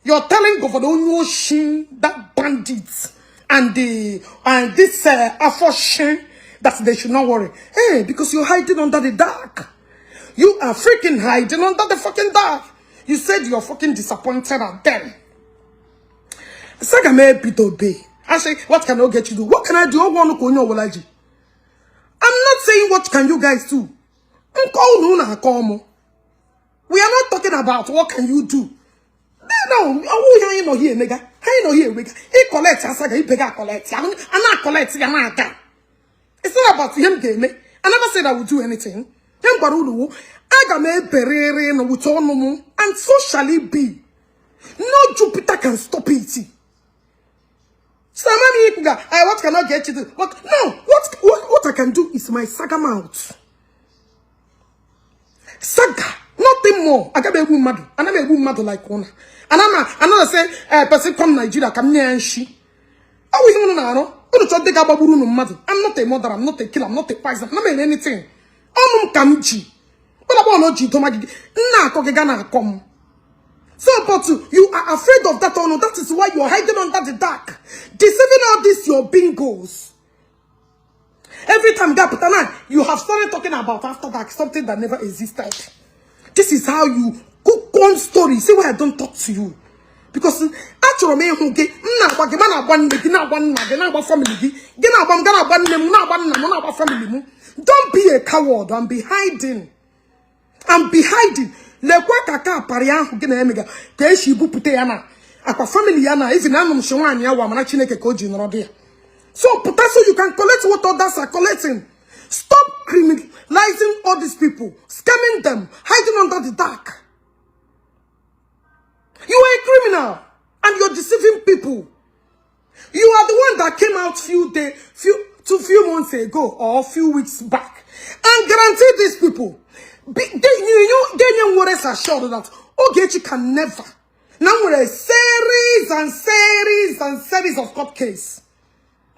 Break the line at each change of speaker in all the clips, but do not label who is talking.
You're telling Governor Onyoshi, that bandits, and this Afoshin, that they should not worry. Hey, because you're hiding under the dark. You are freaking hiding under the fucking dark. You said you're fucking disappointed at them. I say, what can Ogechi do? What can I do? I'm not saying what can you guys do. We are not talking about what can you do. No, you know here, nigga. I know here, nigga. He collects, I say, he collects. I'm not collecting, I'm not that. It's not about him, game. I never said I would do anything. And so shall it be. No Jupiter can stop it. So what can I get you to do? What? No, what I can do is my saga mouth. Saga, nothing more. I got a woman, and I'm a woman like one. And I'm say, person come Nigeria, come near and she. Are we even know? I'm not a mother, I'm not a killer, I'm not a poison, I'm not in anything. I'm Kamchi. But I want to go to come. So, but you are afraid of that or no? That is why you are hiding under the dark. Deceiving all this your bingos. Every time you have started talking about after dark, something that never existed. This is how you cook one story. See why I don't talk to you. Because actually, don't be a coward and be hiding. And be hiding. Le kwa kaka parian gina emega ke shibu pute yana akwa family yana even anum shwani ya wa mana chineke ko ji noro dia. So puta so you can collect what others are collecting. Stop criminalizing all these people, scamming them, hiding under the dark. You are a criminal and you're deceiving people. You are the one that came out few months ago or a few weeks back and guaranteed these people. They were assured that Ogechi can never. Now we're a series and series and series of court cases.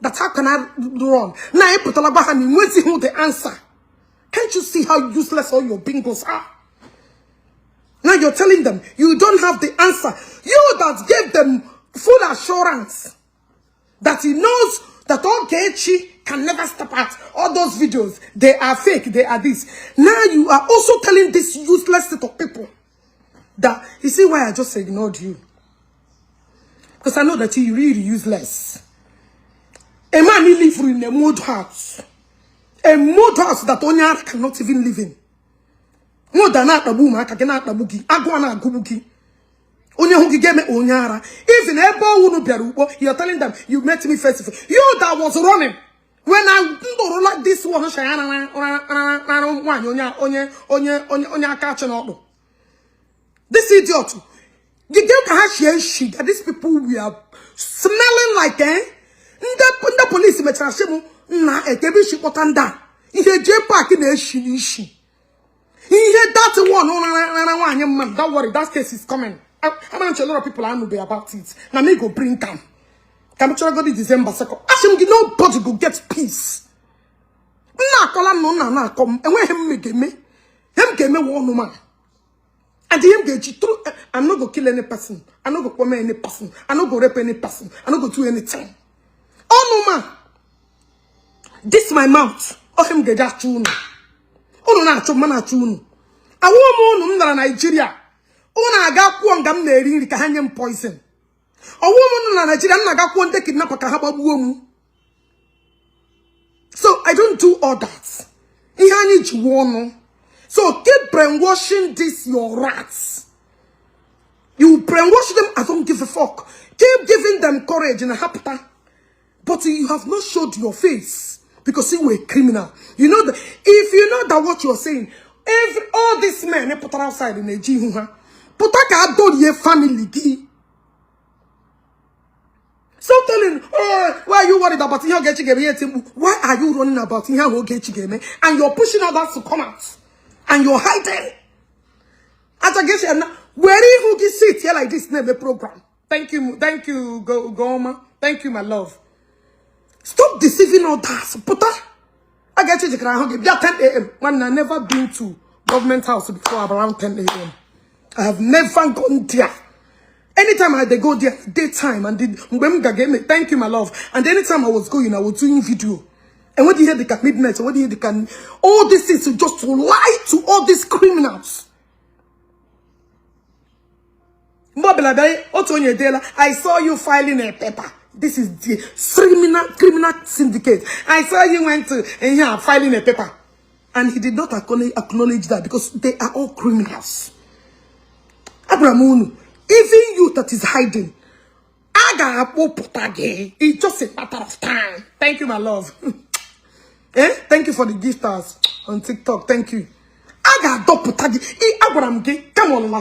That how can I run? Now I put Alabahani waiting who the answer. Can't you see how useless all your bingos are? Now you're telling them you don't have the answer. You that gave them full assurance that he knows that Ogechi can never step out. All those videos, they are fake, they are this. Now you are also telling this useless set of people that, you see why I just ignored you? Because I know that you're really useless. A man who lives in a mud house. A mud house that Onyara cannot even live in. More than that, the boom, I cannot the boogie. I go on a boogie. Onyara. Even a you're telling them, you met me first. You that was running. When I do like this one, this idiot, you get she that these people we are smelling like the police na shipotanda. Jpac in she. That one, don't worry, that case is coming. I'm a lot of people I know about it. Now me go bring them. Come to go December 2nd. Ask him, nobody go get peace. Na come and when him give me one man. And him get you I'm not gonna kill any person. I'm not gonna come any person. I'm not gonna rape any person. I'm not gonna do anything. Oh no man. This my mouth. Oh him get that tune. Oh no na chuma tune. I want more Nigeria. Oh na ga kwon gam na eri ka hanyem poison. A woman in Nigeria, so I don't do all that. So keep brainwashing this your rats. You brainwash them, I don't give a fuck. Keep giving them courage and a happy. But you have not showed your face because you were a criminal. You know that if you know that what you're saying, all these men they put outside in a jihuha, put a family. So telling, why are you worried about Ogechi Okeke? Why are you running about Ogechi Okeke? And you're pushing others to come out. And you're hiding. As I guess where you sit here like this name a program. Thank you, Goma. Thank you, my love. Stop deceiving others. Puta. I get you 10 a.m. When I never been to government house before around 10 a.m. I have never gone there. Anytime they go there, daytime, and thank you, my love. And anytime I was going, I was doing video. And what do you hear? They can midnight. What do you hear? They can all this is just to lie to all these criminals. I saw you filing a paper. This is the criminal syndicate. I saw you went to filing a paper. And he did not acknowledge that because they are all criminals. Abrahamunu, even you that is hiding, it's just a matter of time. Thank you, my love. Thank you for the gifters on TikTok. Thank you. Come on,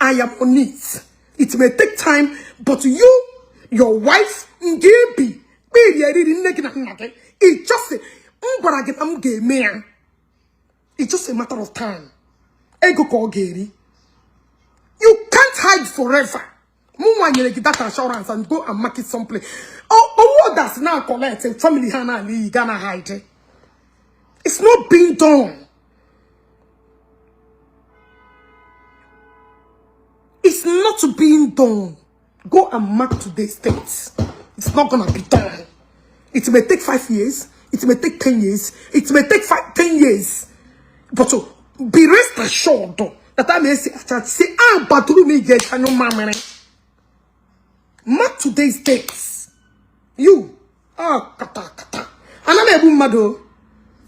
I am on it. It may take time, but you, your wife, it's just a matter of time. You can't hide forever. That assurance and go and market someplace. What does now collect a family gonna hide? It's not being done. It's not being done. Go and mark today's dates. It's not gonna be done. It may take 5 years. It may take 10 years. It may take 10 years. But be rest assured that I may say, but through me get no mamma. Mark today's dates. You kata. And I'm a woman.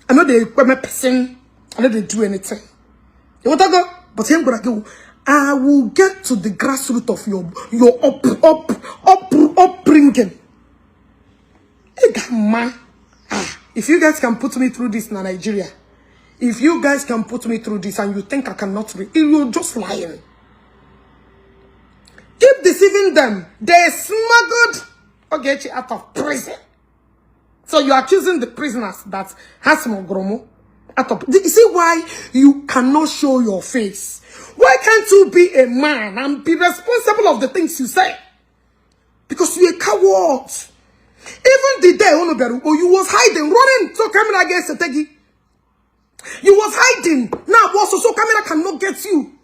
I know they person. I know they do anything. You want to go? But I'm gonna go. I will get to the grassroots of your upbringing. If you guys can put me through this in Nigeria, if you guys can put me through this and you think I cannot read, you're just lying. Keep deceiving them. They smuggled Ogechi out of prison. So you're accusing the prisoners that has more gromo. You see why you cannot show your face? Why can't you be a man and be responsible of the things you say? Because you're a coward. Even the day you was hiding, running so camera against Setegi. You was hiding. Now also so camera cannot get you.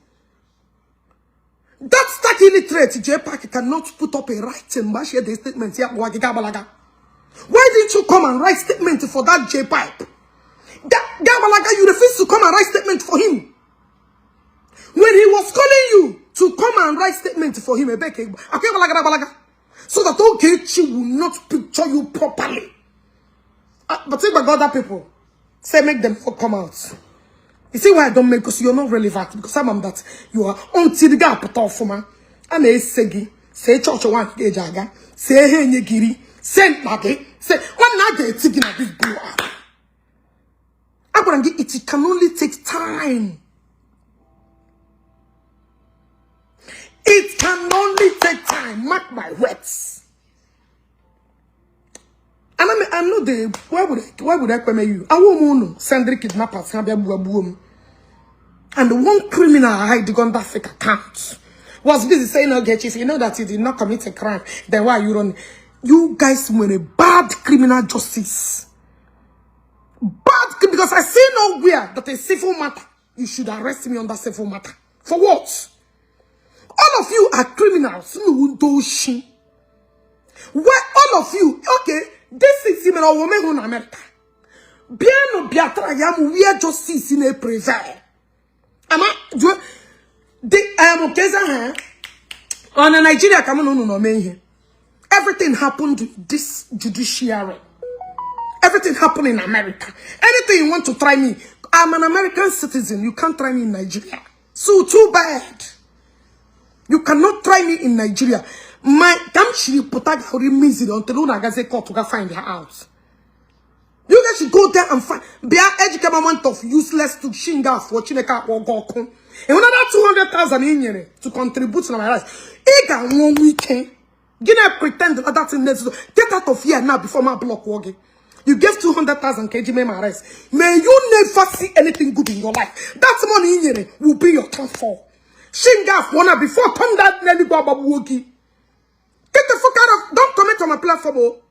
That stack illiterate Jpac cannot put up a writing but share the statement. Why didn't you come and write statement for that Jpac? Gabalaga, you refused to come and write statement for him. When he was calling you to come and write statement for him, so that Ogechi will not picture you properly. But think about other people. Say make them come out. You see why I don't make? Because you're not relevant. Because I'm that you are until the gap put off for me. And they say church one jaga. Say hey giri. Say nage. Say one nage taking a big blow up. It can only take time. It can only take time. Mark my words. And I know the why would I come you? I won't know. Sendri kidnappers and the one criminal I hide on that fake account was busy saying, Ogechi, if you know that you did not commit a crime, then why you run? You guys were a bad criminal justice. Bad, because I see nowhere that a civil matter, you should arrest me on that civil matter. For what? All of you are criminals. Where all of you, okay, this is similar woman in America. Bien or biatra yam, we are justice in a prevail. On a Nigeria, come on, no, here. Everything happened to this judiciary. Everything happened in America. Anything you want to try me, I'm an American citizen. You can't try me in Nigeria. So too bad. You cannot try me in Nigeria. My damn potaga remains it until Unagaze court to go find her house. You guys should go there and find. Be an educated amount of useless to Shinga for Chineka or Gokun. And another 200,000 in here to contribute to my life. Ega 1 weekend. Gonna pretend that that's in there. Get out of here now before my block walking. You gave 200,000 kg my arrest. May you never see anything good in your life. That money in here will be your transfer. Shinga wanna before come that Nelly Baba Wogi. Get the fuck out of. Don't comment on my platform. Oh.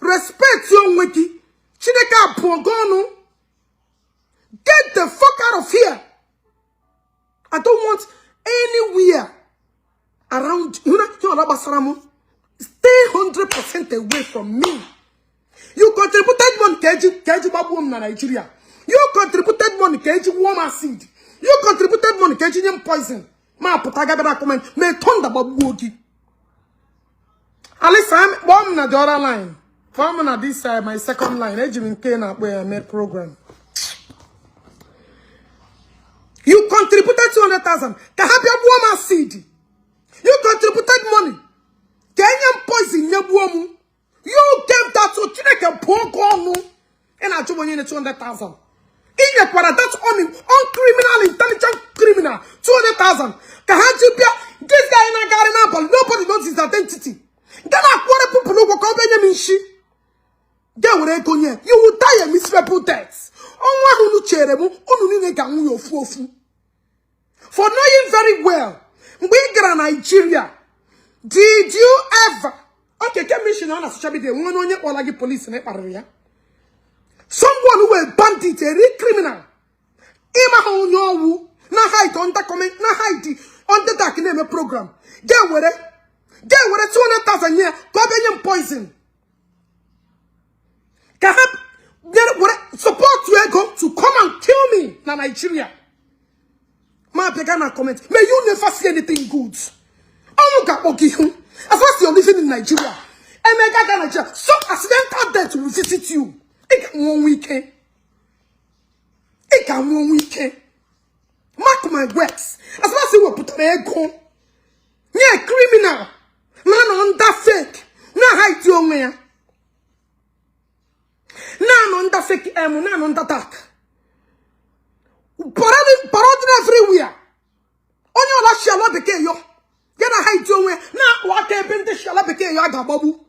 Respect your wiki. Chineka Pogono. Get the fuck out of here. I don't want anywhere around. Stay 100% away from me. You contributed money keji babu na Nigeria. You contributed money keji warm acid. You contributed money keji poison. Ma putaga bada comment. Me tonda babu ogi. At least I'm bomb na the other line. Farm na this side, my second line. Ejimin Kena where I made program. You contributed 200,000. Kahabi warm acid. You contributed money. Kenyan poison nyabuomu. You gave that to Chineke Pongonu. And I told you 200,000. In your quarter, that's uncriminal, intelligent criminal. 200,000. Kahajibia, this guy in a garden, but nobody knows his identity. Then I quarter people who come in Minshi. Then when I go here, you will die a miserable death. For knowing very well, we get a Nigeria. Did you ever? Okay, commissioner on social media. One on your like police in area. Someone who a bandit, a real criminal. Ima on your woo. Na hide on the comment. Na hide on the dark name program. Get with it. Get with it. 200,000 year. Go poison. Can help. Get with it. Support you go to come and kill me. Na Nigeria. Ma begana comment. May you never see anything good. Oh, God, okay. As long as you're living in Nigeria, and Nigeria, some accidental death will visit you. It can 1 weekend. It can 1 weekend. Mark my words. As long as you will put an egg on, you're a criminal. Man on that fake. Now hide your man. Now on that fake, now on that dark. Parading everywhere. On your last shall not be yo. Get a hide your way. Now, what happened? They shall be your babu.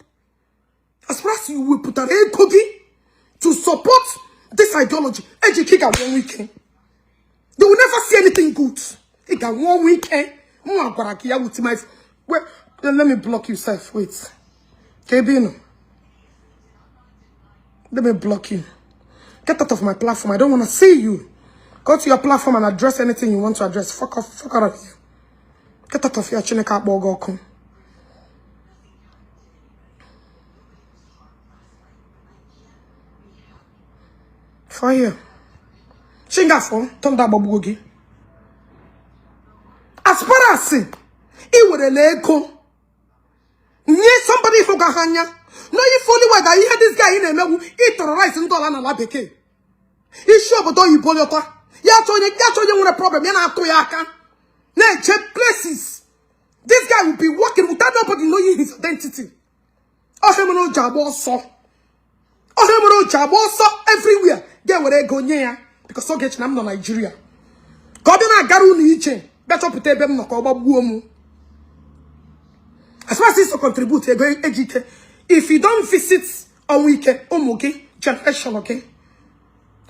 As far as you will put an egg cookie to support this ideology, educate 1 weekend. They will never see anything good. It got 1 weekend. Let me block you, self. Wait. Kebino. Let me block you. Get out of my platform. I don't want to see you. Go to your platform and address anything you want to address. Fuck off. Fuck out of here. Get out of here, Chineka Bogo. For here. Shingafo, Tonda Babugi. As far as it would a lego. Near somebody who got hanya. No, you fully whether you had this guy in a level, eat terrorize and dollar and labeke. He's sure, but don't you pull your car. Yacho, you want a problem. You're not Toyaka. Now, check places. This guy will be working without nobody knowing his identity. Oh, him no job also. Oh, him no job also everywhere. Get where they go near because Ogechi I'm not Nigeria. Godina garu ni iche. Better put a bem no koba buomu. As far as this to contribute, you go educate. If you don't visit on weekend, okay, generation, okay.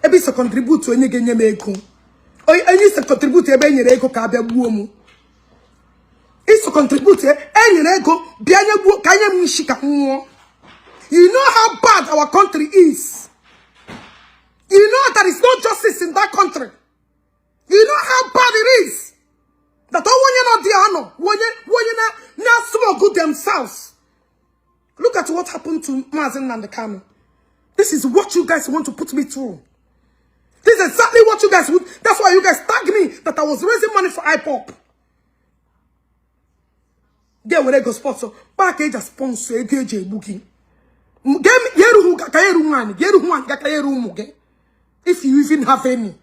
Ebi so contribute to any genye meko. Or any to contribute to any ego kabe buomu. It's to contribute any ego bianya bu kanya mishika. You know how bad our country is. You know there is no justice in that country. You know how bad it is. That all when you're not the honor, when you're not small good themselves. Look at what happened to Mazen and the Kano. This is what you guys want to put me through. This is exactly what you guys would. That's why you guys tagged me that I was raising money for iPop. Get where they go sponsor. Back age sponsor AJ booking. If you even have any.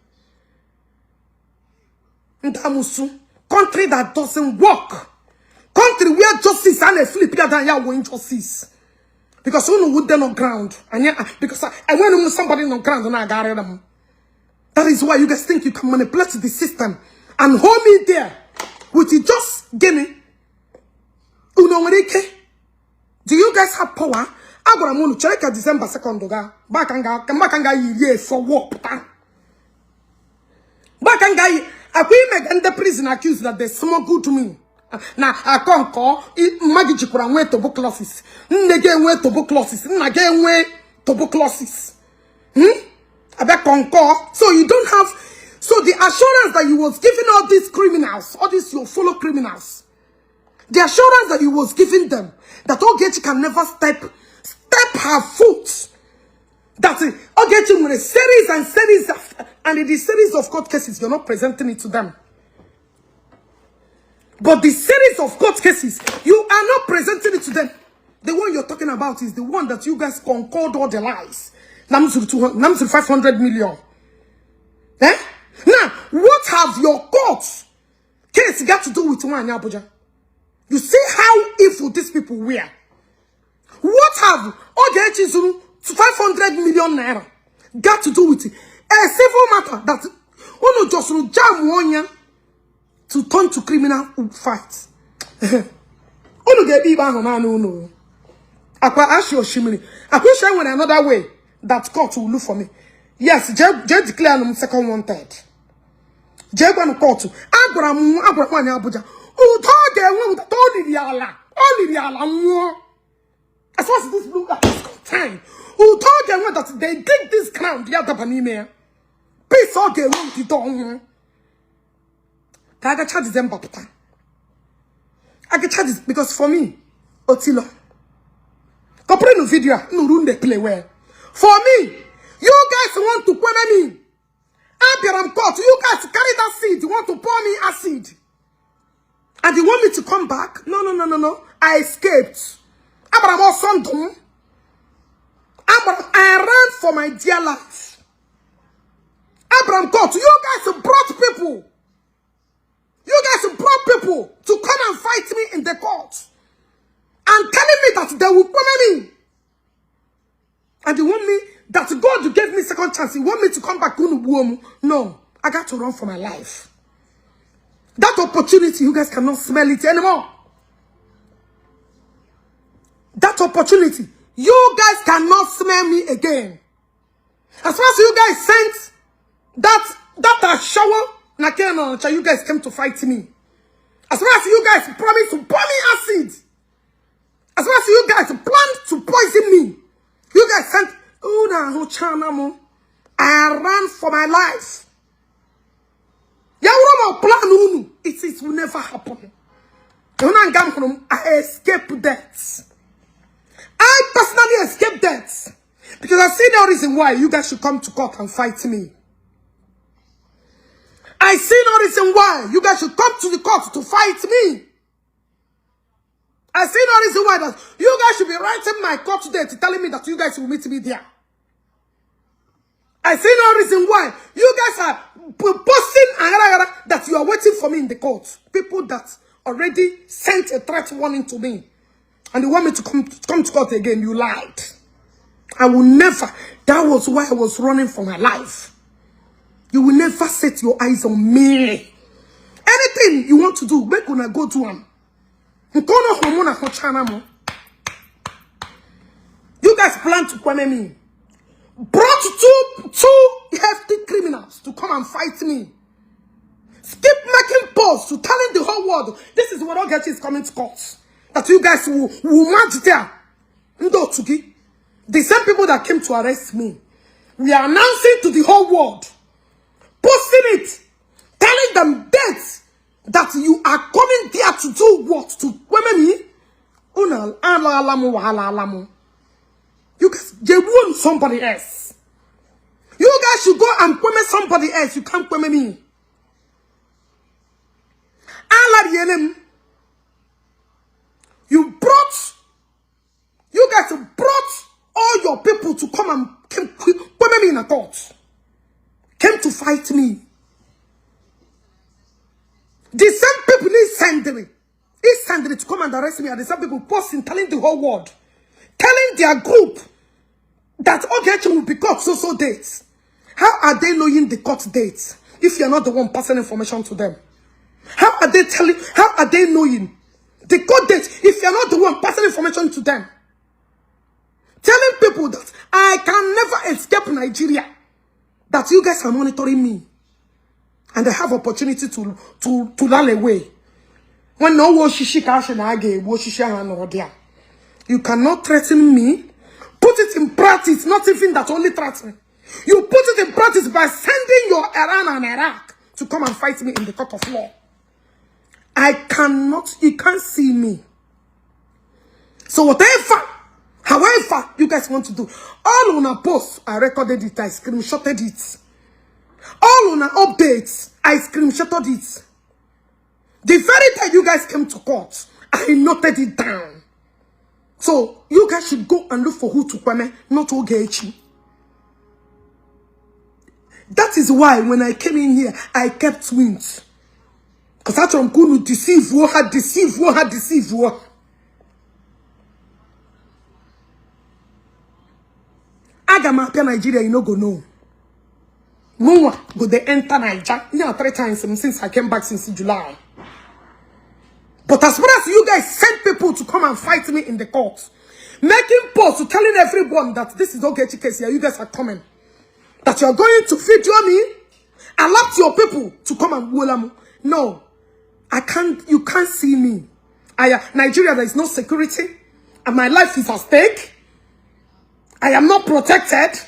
Country that doesn't work. Country where justice and a flip than ya win justice. Because who know would then on ground. And yeah, because I went with somebody on ground and I got them. That is why you guys think you can manipulate the system and hold me there with you just getting. Do you guys have power? I'm going to check December 2nd. Back and go for work. Back and go. I make and the prison accused that they smuggled to me. Now I can't call it Maggie and wait tuberculosis. Again, wait tuberculosis. Again, wait tuberculosis. I bet concur. So you don't have, so the assurance that you was giving all these criminals, all these your fellow criminals, the assurance that you was giving them, that Ogechi can never step her foot. That Ogechi with a series and series of, and in the series of court cases, you're not presenting it to them. But the series of court cases, you are not presenting it to them. The one you're talking about is the one that you guys concord all the lies. Namsur 500 million. Eh? Now, what have your court case got to do with one in Abuja? You see how evil these people were. What have Ogechi's 500 million naira got to do with it? A civil matter that ono just jam 1 year to turn to criminal fight. Ono get be bang on no. Akwa ashi oshimini. Akwa share when another way that court will look for me. Yes, Jay declare no second wanted. Jay gonna court. Agbara kwani Abuja. Uto de won to di ala. Only the ala mo. As far as this blue at this time. Who told them that they dig this crown the other panime? Peace all the room to don. I get charges them papa. I get charges because for me, Otilo. Compare no video, no room they play well. For me, you guys want to put me. I'm caught. You guys carry that seed. You want to pour me acid. And you want me to come back? No. I escaped. Abraham Sondom. I ran for my dear life. Abraham caught. You guys brought people. You guys brought people to come and fight me in the court. And telling me that they will punish me. And you want me, that God gave me second chance. You want me to come back? No. I got to run for my life. That opportunity, you guys cannot smell it anymore. That opportunity, you guys cannot smell me again. As far as you guys sent that shower, you guys came to fight me. As far as you guys promised to pour me acid, as far as you guys planned to poison me, you guys sent, I ran for my life. It will never happen. I escaped death. I personally escaped death. Because I see no reason why you guys should come to court and fight me. I see no reason why you guys should come to the court to fight me. I see no reason why that you guys should be writing my court date telling me that you guys will meet me there. I see no reason why you guys are posting that you are waiting for me in the court. People that already sent a threat warning to me. And you want me to come to court again. You lied. I will never. That was why I was running for my life. You will never set your eyes on me. Anything you want to do, make una go to them. You guys plan to punish me. Brought two hefty criminals to come and fight me. Keep making posts to telling the whole world this is what Ogechi is coming to court. That you guys will match there. The same people that came to arrest me, we are announcing to the whole world, posting it, telling them dates that you are coming there to do what? To women me? You guys, they want somebody else. You guys should go and punish somebody else. You can't punish me. You guys brought all your people to come and punish me in a court. Came to fight me. The same people he sent me to come and arrest me, and the same people posting, telling the whole world, telling their group that Ogechi will be caught so dates. How are they knowing the court dates if you're not the one passing information to them? How are they knowing the court dates if you're not the one passing information to them? Telling people that I can never escape Nigeria, that you guys are monitoring me, and they have opportunity to run away. When no you cannot threaten me. Put it in practice, not even that only threatening. You put it in practice by sending your Iran and Iraq to come and fight me in the court of law. You can't see me. So whatever, however you guys want to do, all on a post, I recorded it, I screenshotted it. All on an updates, I screenshotted it. The very time you guys came to court, I noted it down. So you guys should go and look for who to kwame, not Ogechi. That is why when I came in here, I kept twins. Because I told them to deceive, deceive. Agama Nigeria, you no go know. No go they enter Nigeria. Yeah, 3 times since I came back since July. But as far as you guys send people to come and fight me in the court, making posts, telling everyone that this is Ogechi case here, you guys are coming. That you're going to video me, allow your people to come and wolamu. No, I can't, you can't see me. Nigeria, there is no security, and my life is at stake. I am not protected.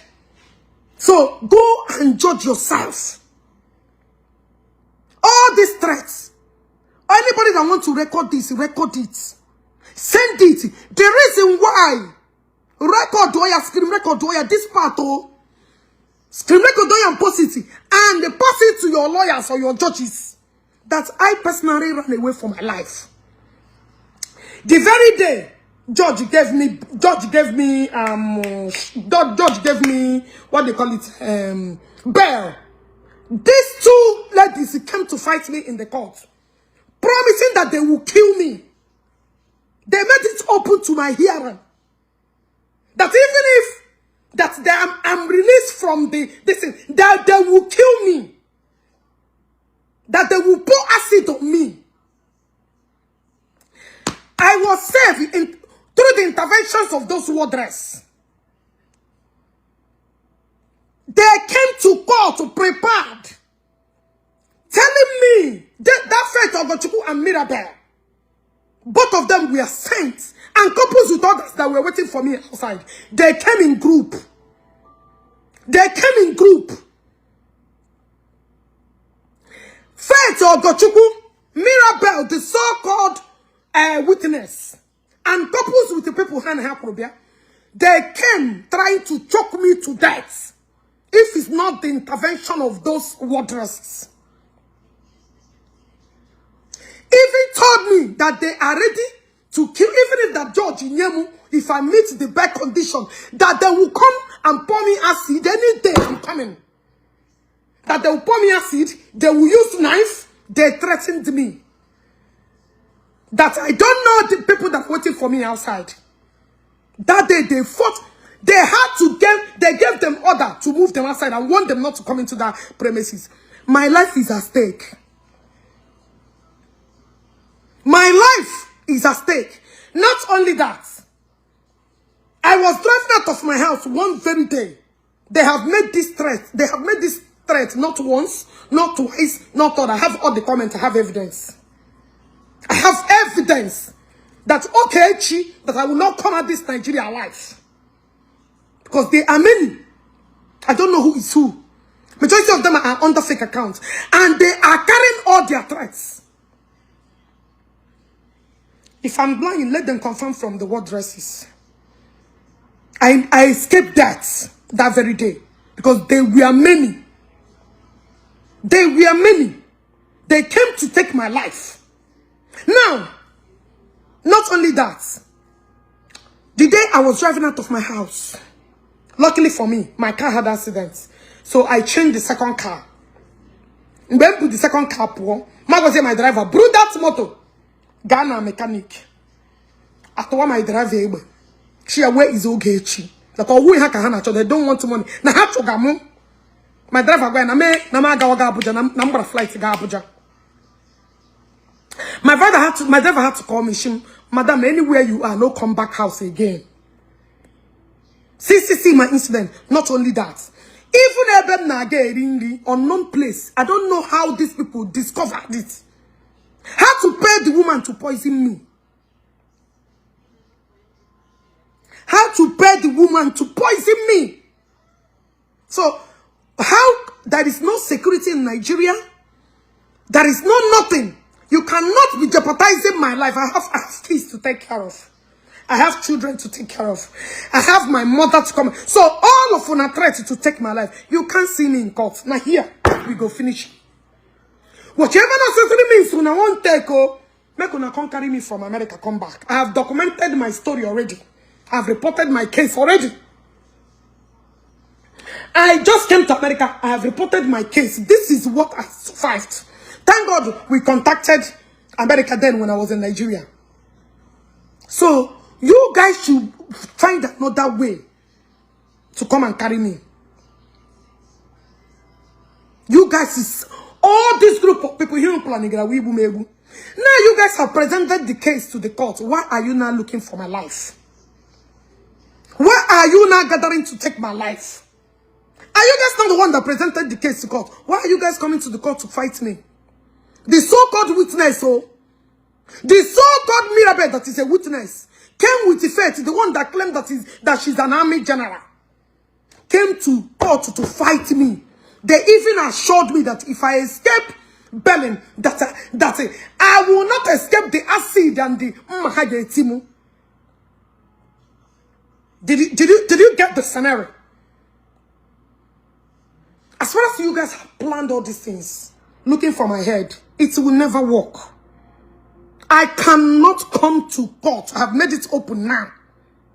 So go and judge yourself. All these threats, anybody that wants to record this, record it. Send it. The reason why record Oya, screen record Oya, this part, screen record Oya and post it. And post it to your lawyers or your judges. That I personally ran away from my life. The very day judge gave me what they call it, bail. These 2 ladies came to fight me in the court, promising that they will kill me. They made it open to my hearing that even if I'm released from that they will kill me, that they will pour acid on me. I was saved through the interventions of those wardresses. They came to court prepared, telling me that fate of Ogechi and Mirabel, both of them were saints, and couples with others that were waiting for me outside. They came in group. Fate of Ogechi, Mirabel, the so-called witness, and couples with the people they came trying to choke me to death if it's not the intervention of those wardresses. Even told me that they are ready to kill, even if that judge in Yemu, if I meet the bad condition, that they will come and pour me acid any day I'm coming. That they will pour me acid, they will use knife, they threatened me. That I don't know the people that were waiting for me outside. That day they fought. They gave them order to move them outside and want them not to come into that premises. My life is at stake. My life is at stake. Not only that, I was driving out of my house one very day. They have made this threat. They have made this threat not once, not twice, not third. I have all the comments. I have evidence. I have evidence that Ogechi, that I will not come at this Nigeria alive. Because they are many. I don't know who is who. Majority of them are under fake accounts. And they are carrying all their threats. If I'm blind, let them confirm from the wardresses. I escaped that very day. Because they were many. They were many. They came to take my life. Now, not only that, the day I was driving out of my house, luckily for me, my car had accidents. So I changed the second car. When I put the second car, my driver, brought that motor. Ghana mechanic. After my driver, she away is Ogechi. That all we have they don't want money. Na have to gamu. My driver go na me gawaga Abuja number flight to Abuja. My driver had to call me. Madam, anywhere you are, no come back house again. See my incident. Not only that, even Nage unknown place. I don't know how these people discovered it. Had to pay the woman to poison me. Had to pay the woman to poison me. So, how there is no security in Nigeria? There is nothing. You cannot be jeopardizing my life. I have kids to take care of. I have children to take care of. I have my mother to come. So all of una threat to take my life. You can't see me in court. Now here, we go finish. Whatever necessary means una won't take, make una come carry me from America, come back. I have documented my story already. I have reported my case already. I just came to America. I have reported my case. This is what I survived. Thank God we contacted America then when I was in Nigeria. So, you guys should find another way to come and carry me. You guys is all this group of people here planning. Now you guys have presented the case to the court. Why are you now looking for my life? Why are you now gathering to take my life? Are you guys not the one that presented the case to court? Why are you guys coming to the court to fight me? The so-called witness, the so-called Mirabel that is a witness, came with the faith, the one that claimed that she's an army general, came to court to fight me. They even assured me that if I escape Berlin, that I will not escape the acid and the Timu. Did you get the scenario? As far as you guys have planned all these things, looking for my head, it will never work. I cannot come to court. I have made it open now.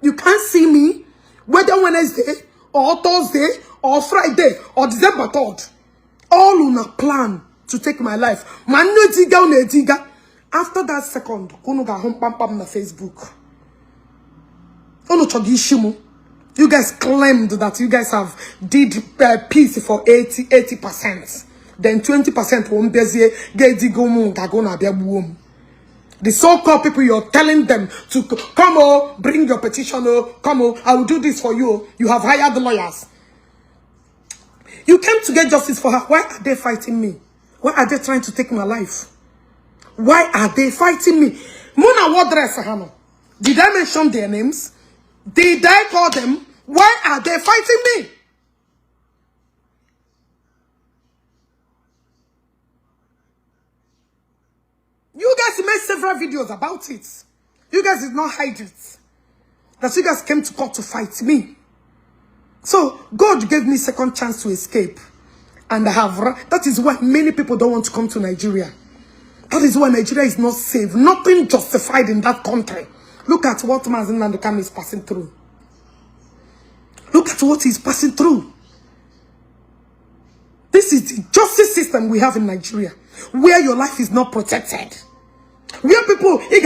You can't see me, whether Wednesday, or Thursday, or Friday, or December 3rd. All on a plan to take my life. After that second, you ga home pam pam na Facebook. You guys claimed that you guys have did peace for 80%. Then 20% won't be the so-called people, you're telling them to come, bring your petition, come, I will do this for you. You have hired the lawyers. You came to get justice for her. Why are they fighting me? Why are they trying to take my life? Why are they fighting me? Mona, what dress, Hano? Did I mention their names? Did I call them? Why are they fighting me? You guys made several videos about it. You guys did not hide it. That you guys came to court to fight me. So, God gave me second chance to escape. And that is why many people don't want to come to Nigeria. That is why Nigeria is not safe. Nothing justified in that country. Look at what Mazen Nandukam is passing through. Look at what he's passing through. This is the justice system we have in Nigeria, where your life is not protected. Where people will be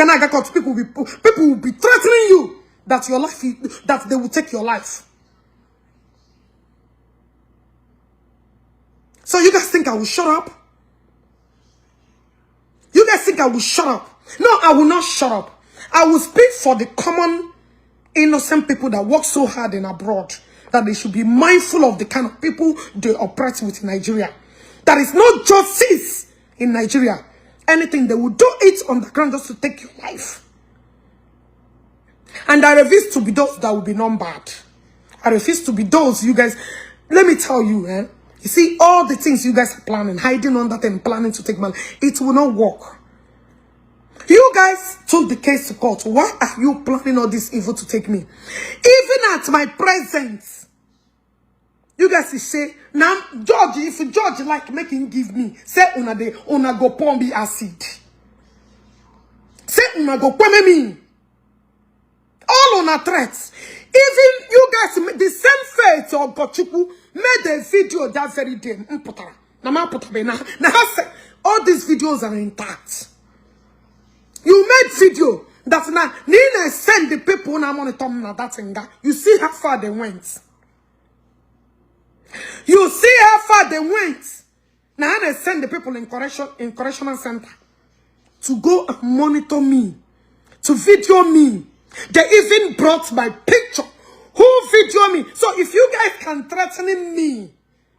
threatening you that your life that they will take your life. So you guys think I will shut up? You guys think I will shut up? No, I will not shut up. I will speak for the common innocent people that work so hard in abroad, that they should be mindful of the kind of people they operate with in Nigeria. There is no justice in Nigeria. Anything, they will do it on the ground just to take your life. And I refuse to be those that will be numbered. I refuse to be those, you guys. Let me tell you, you see, all the things you guys are planning, hiding under them, planning to take my life, it will not work. You guys took the case to court. Why are you planning all this evil to take me? Even at my presence, you guys say, now, George, if George like making give me, say una go pour me acid. Say una go pour me. All on a threats. Even you guys, the same faith of Gochuku made a video that very day. All these videos are intact. You made video that now Nina send the people na monitor na that thing. You see how far they went. You see how far they went. Now they send the people in correctional center to go and monitor me, to video me. They even brought my picture. Who video me? So if you guys can threaten me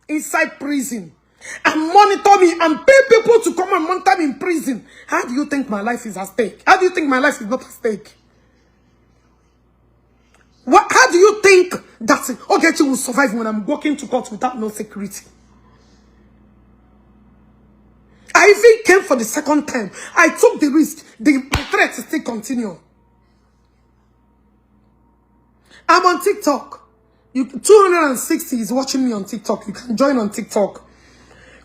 inside prison and monitor me and pay people to come and monitor me in prison, how do you think my life is at stake? How do you think my life is not at stake? How do you think that Ogechi will survive when I'm walking to court without no security? I even came for the second time. I took the risk. The threat still continue. I'm on TikTok. 260 is watching me on TikTok. You can join on TikTok.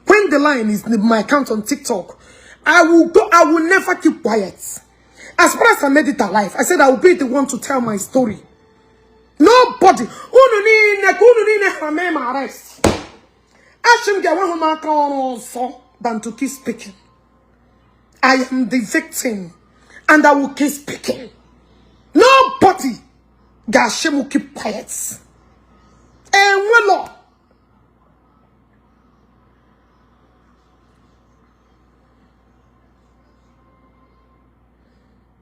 When the line is my account on TikTok, I will never keep quiet. As far as I made it alive, I said I will be the one to tell my story. Nobody. Arrest. Than to keep speaking. I am the victim, and I will keep speaking. Nobody. Gashem will keep quiet. And well,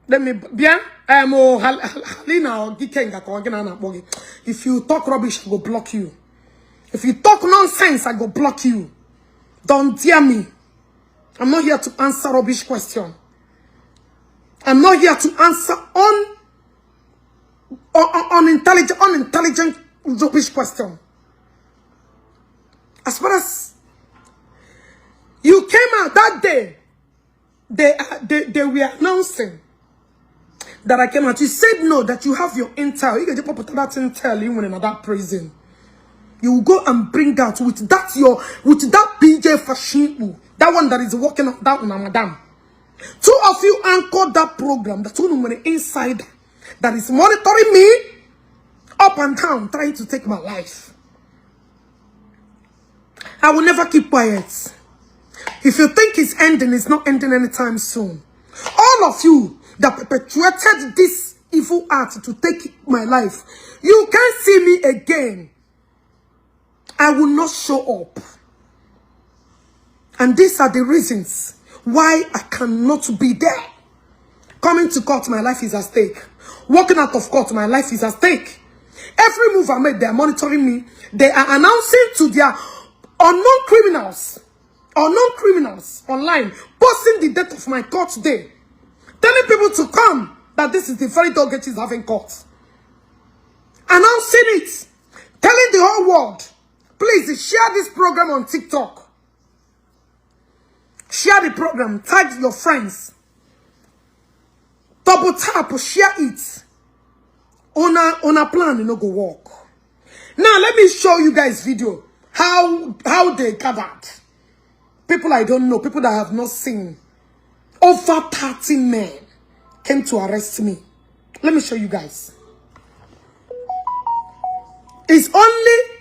let me bien. Halina or Gikenga. If you talk rubbish, I go block you. If you talk nonsense, I go block you. Don't dare me. I'm not here to answer rubbish question. I'm not here to answer unintelligent rubbish question. As far as you came out that day, they were announcing that I came out. You said no, that you have your intel. You get put that intel even in that prison. You will go and bring out with that PJ fashion, that one that is working on that one, madam. Two of you anchored that program, that one inside that is monitoring me up and down, trying to take my life. I will never keep quiet. If you think it's ending, it's not ending anytime soon. All of you that perpetuated this evil act to take my life, you can't see me again. I will not show up. And these are the reasons why I cannot be there. Coming to court, my life is at stake. Walking out of court, my life is at stake. Every move I made, they are monitoring me. They are announcing to their unknown criminals online, posting the date of my court day, telling people to come, that this is the very day Ogechi is having court. Announcing it, telling the whole world, please share this program on TikTok. Share the program. Tag your friends. Double tap. Share it. On a plan, you know, go walk. Now, let me show you guys video. How they gathered. People I don't know. People that I have not seen. Over 30 men came to arrest me. Let me show you guys. It's only...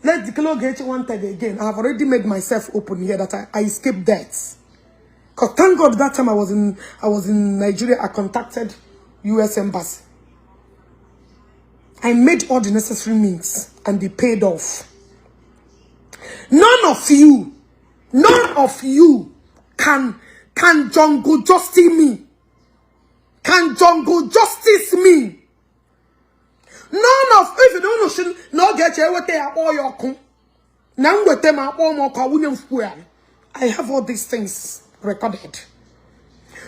Let the Ogechi wanted again. I have already made myself open here that I escaped death. Because thank God that time I was in Nigeria. I contacted US Embassy. I made all the necessary means and they paid off. None of you can jungle justice me. Can jungle justice me. None of, if you don't know, no get you what they are all your con. Now with them are all more William Square. I have all these things recorded.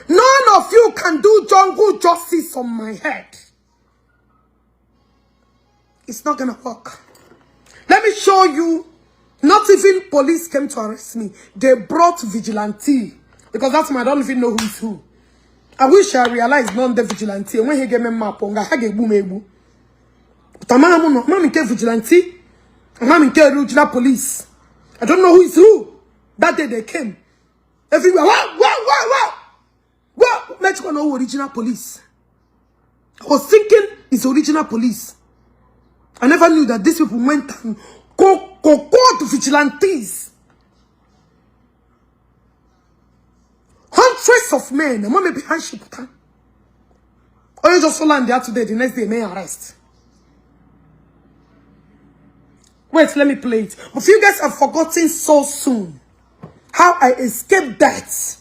None of you can do jungle justice on my head. It's not gonna work. Let me show you. Not even police came to arrest me. They brought vigilante. Because that's my, I don't even know who's who. I wish I realized none the vigilante. When he gave me map, I get boom. I'm vigilante. I'm regional police. I don't know who is who. That day they came. Everywhere. What? Let's go know original police. I was thinking it's original police. I never knew that these people went and called vigilantes. Hundreds of men. I'm maybe handship. Or you just land there today, the next day may arrest. Wait, let me play it. But you guys have forgotten so soon how I escaped death.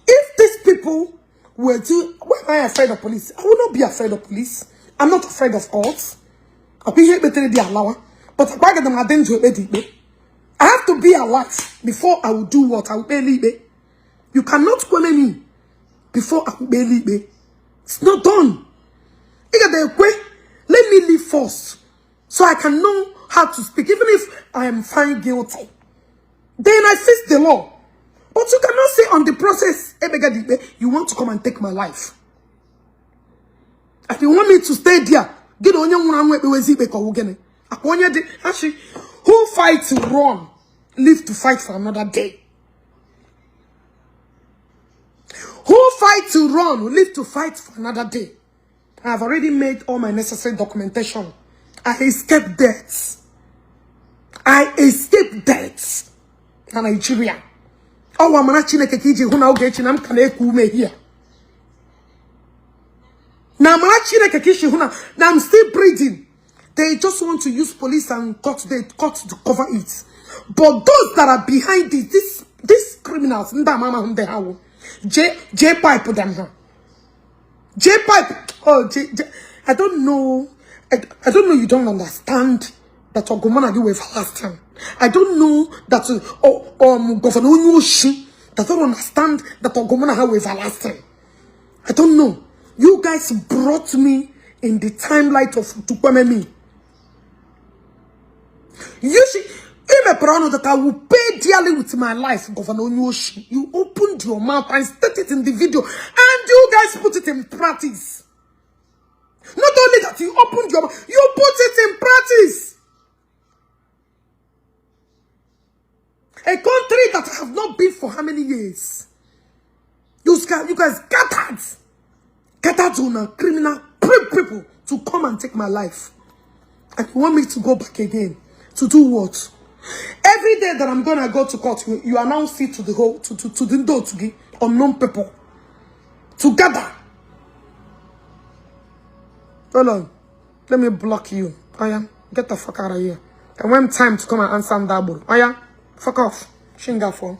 If these people were to... Why am I afraid of police? I will not be afraid of police. I'm not afraid of courts. I'll be here better than the allower. But I have to be alive before I will do what I will believe. You cannot come me before I will believe. It's not done. Let me leave first, so I can know how to speak, even if I am found guilty. Then I face the law. But you cannot say on the process, you want to come and take my life. And you want me to stay there. Actually, who fights to run, live to fight for another day. Who fights to run, live to fight for another day. I have already made all my necessary documentation. I escaped death. I escaped death. In Nigeria. Oh, I'm not Chineke kiji huna Ogechi nam kane kume here. Now I'm not Chineke kiji huna. Now I'm still breathing. They just want to use police and court to cover it. But those that are behind this, these criminals, Jpac put them here. Jpac, oh, I don't know. I don't know. You don't understand that Ogomana do with last time. I don't know that Governor Onyoshi that don't understand that Ogomana have with last time. I don't know. You guys brought me in the timelight of Tukwememi. You see, even that I will pay dearly with my life, Governor Onyoshi. You opened your mouth and stated it in the video, and you guys put it in practice. Not only that you opened your mouth, you put it in practice. A country that I have not been for how many years? You guys gathered on a criminal people to come and take my life. And you want me to go back again to do what? Every day that I'm gonna go to court, you announce it to the whole to the door to give unknown people together. Hold on, let me block you. Aya, get the fuck out of here. And when time to come and answer that bull, Aya, fuck off. Shinga for.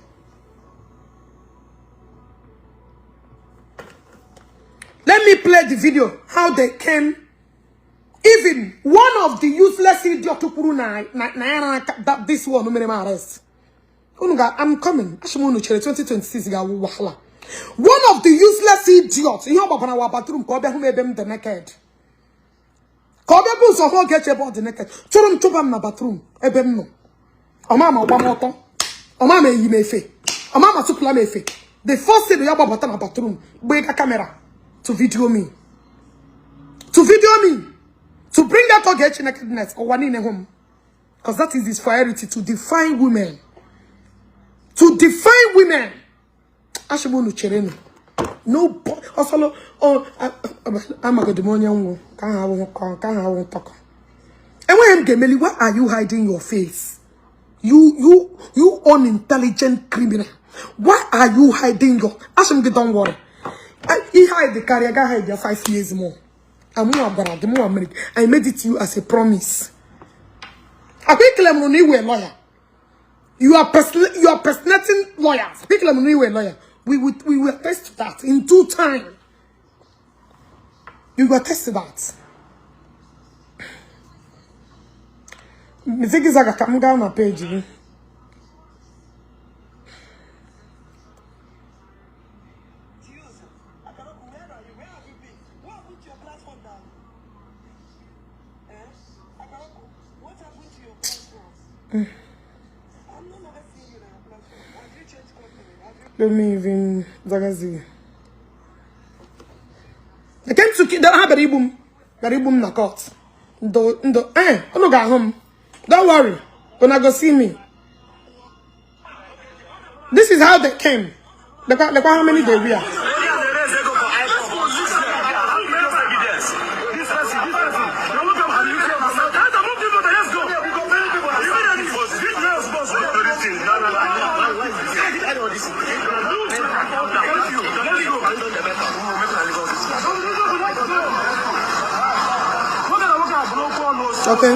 Let me play the video how they came. Even one of the useless idiot to puru that this one no me arrest. I'm coming. 2026 ga wahala. One of the useless idiots. Ihe obaba na wa bathroom ko be hu me be m the naked. Ko be bu so ho get about the naked. Churum chubam na bathroom ebe m no. Omama ogba moto. Omama eyi mefe. Omama tukula mefe. The first thing you about na bathroom, bring a camera to video me. To video me. To bring that Ogechi nakedness or one in a home. Because that is his priority, to define women. To define women. Ashimonu Chereno. No, also, I'm a demonian. Can't have talk. And when Gemeli, why are you hiding your face? You unintelligent criminal. Why are you hiding your? Ashim, don't worry. He hide the career, I hide your 5 years more. I made it to you as a promise. I think I'm a lawyer. You are personating lawyers. I think I'm a lawyer. We will test that in due time. You will test that. Miziki Zaga, come down my page. Let me even Zagazi. I came to kill the Baribum na court. No go home. Don't worry. When I go see me. This is how they came. Look how many they were. Okay.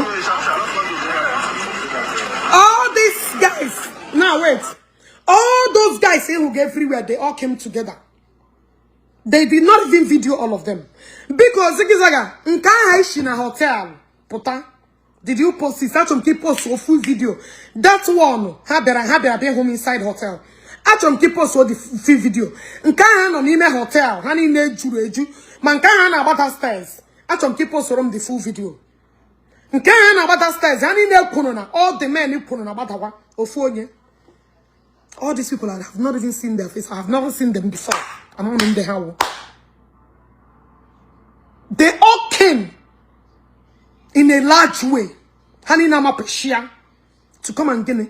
All these guys. Now wait. All those guys who go everywhere, they all came together. They did not even video all of them. Because Zigizaga, nka haishi na hotel. Puta. Did you post it? Some people post a full video. That one, have be home inside hotel. Some people saw the full video. Nka no nime hotel. Hani ne jureju. Manka na about stairs. Achom people sorom the full video. Nka na about stairs. Hani ne kunona. All the men you kunona about ofonye. All these people I have not even seen their face. I have never seen them before. I don't know how. They all came in a large way. Hani na mapeshia to come and get me.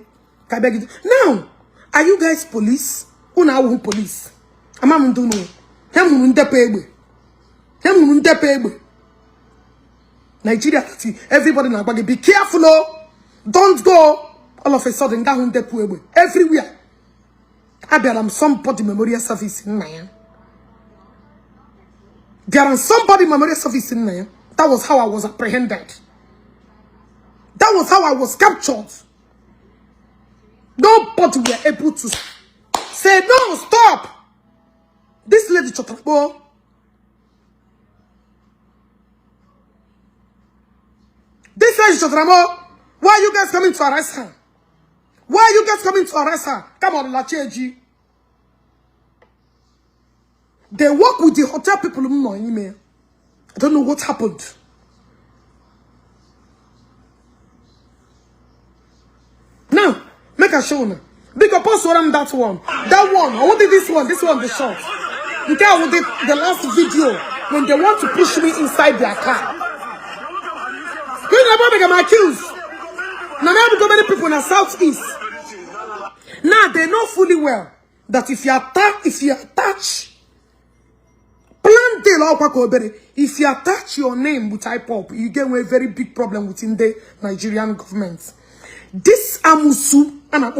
Now, are you guys police? Una who police? Amam do no. Hem ndepe egbe. Nigeria, everybody na bag. Be careful, oh. Don't go all of a sudden down ndepe everywhere. There are somebody memorial service in Naya. There are somebody memorial service in Naya. That was how I was apprehended. That was how I was captured. Nobody were able to say, no, stop. This lady Chotrabo. This lady Chotrabo. Why are you guys coming to arrest her? Why are you guys coming to arrest her? Come on, Lacheji. They work with the hotel people. I don't know what happened. Now, make a show now. Because post what I'm that one. That one. I wanted this one. This one, the short. You can I wanted the last video when they want to push me inside their car. You never make them accused. Now, I have many people in the southeast. Now they know fully well that if you attach, if you attach your name with Jpac, you get a very big problem within the Nigerian government. This Amusu and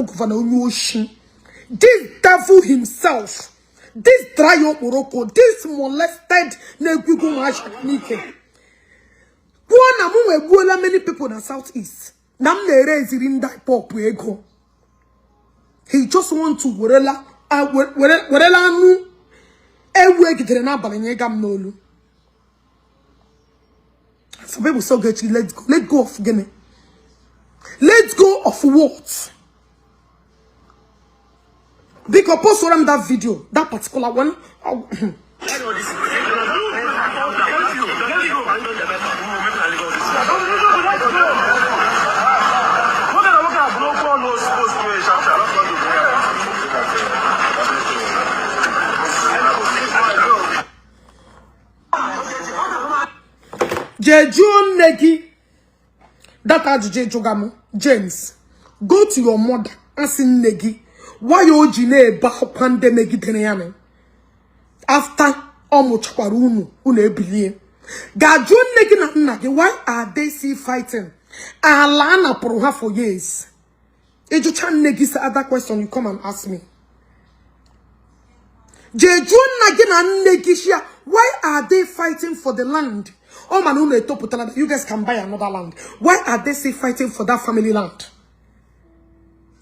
this devil himself, this Drayo Morocco, this molested Negugu many people in the southeast. He just want to some people so get you, let go of Guinea. Let's go of what? Because post on that video, that particular one. Jeju Negi, that Jeju James, go to your mother and say Negi, why you jine ba pande Negi teneyane? After Omochwarunu unebilie, Gaju Negi na Nagi, why are they still fighting? Alana Proha for years. Ejuchan Negi say other question you come and ask me. Jeju Nagi na Negi shia, why are they fighting for the land? Oh man, you guys can buy another land. Why are they still fighting for that family land?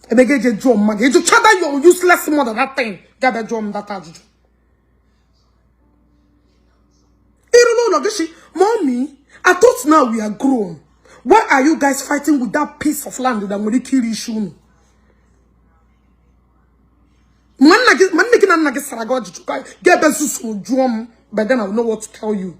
And they get your drum, man. You chada your useless mother that thing. Get the drum thataju. Mommy, I thought now we are grown. Why are you guys fighting with that piece of land that will kill you? But then I will know what to tell you.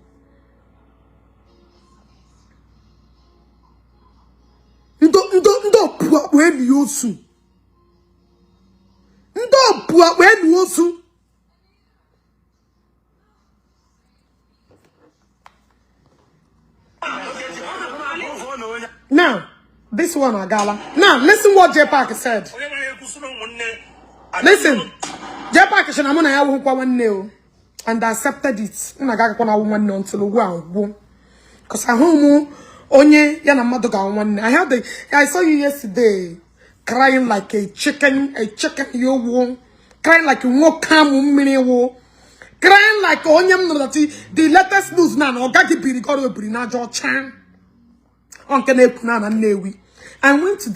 Now, this one, Agala. Now, listen what Jpac said. Listen, Jpac is an and I accepted it. Because I home. Onye yana madoga one. I saw you yesterday crying like a chicken yo wo, crying like a wokam mini wo, crying like onye the latest news now ogagi birigoro brina jo chan onke na ekuna na newi. I went to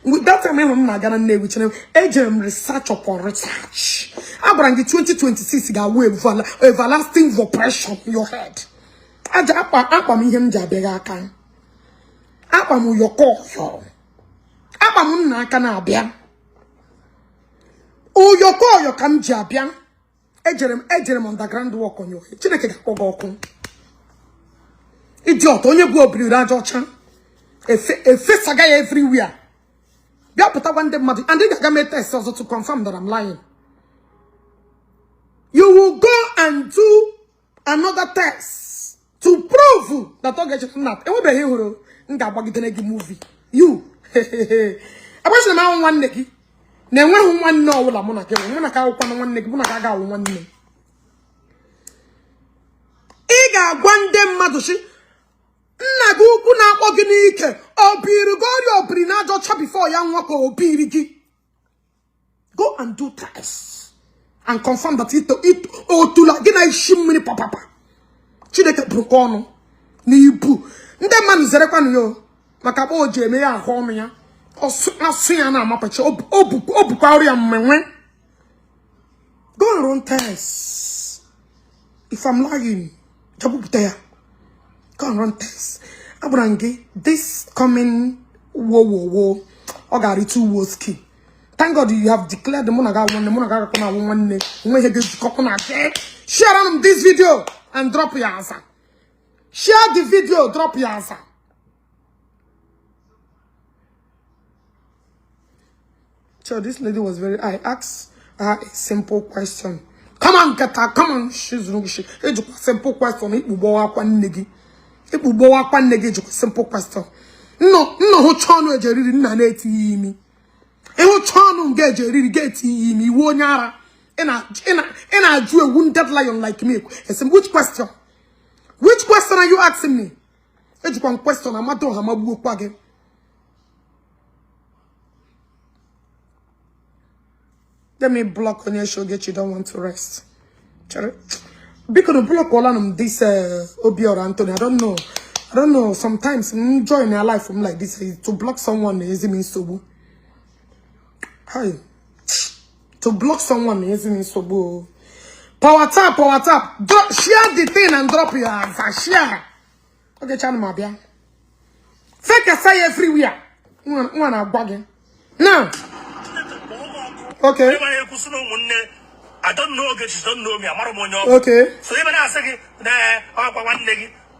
with that time I'm not gonna newi channel agent research upon research. Abrangi 2026 ga wave everlasting oppression in your head. Aja apa mi hem jabega kan. Apa mu yoko. Apa mu na aka na abia. O yoko yo kam jabia. Ejerem underground work on your head. Chineke ga-akpọ ọkụ. Idiot, onye bụ obiri raja ọcha. Efe saga everywhere. Bịa pụta one day mmadụ, and they ga-make test also to confirm that I'm lying. You will go and do another test to prove that Ogechi not. And we be here nga gbagidere gi movie. You. Abasha na nwanne gi. Na enwe nwanne ọwụla mụ na gị. Mụ na ka akwụkwọ na nwanne gi, mụ na ka ga-awụ nwanne. Ị ga-agwa ndị mmadụ shi nna gị ukwu na-akpọ gị n'ike. Obiri gori obiri na ajọcha before ya nwa ka obiri gị. Go and do tests and confirm that it otula gị na ishi mmiri papa. Chineke bụrụkwa ọnụ n'ibu. Ndị mmadụ zerekwa yo maka o ji eme ya ahụ ọnụ ya. Asụ ya na amapachi obukwa ọrụ ya mmenwe. Go and run tests. If I'm lying, jabupụta ya. Go and run tests. Abrangi, this coming wo. Ogari 2 was key. Thank God you have declared the monaga one. Share on this video and drop your answer. Share the video, drop your answer. So this lady was very. I asked her a simple question. Come on, get her. Come on, she's wrong. She. It's a simple question. Simple question. No, who channel Jerry na neti me. Who channel get Jerry get me. Wonyara. And I drew a wounded lion like me. Which question? Which question are you asking me? It's one question. I'm not doing hamabu page. Let me block on your show. Get you don't want to rest. Because block all on this Obi or Anthony. I don't know. Sometimes joy in your life from like this to block someone is mean so. Hi. To block someone is mean so. Power tap. Share the thing and drop your answer. Share. Okay, channel mabia. Fake a say everywhere. One are bugging. Now. Okay.
I don't know Ogechi, don't know me.
Okay.
So even I say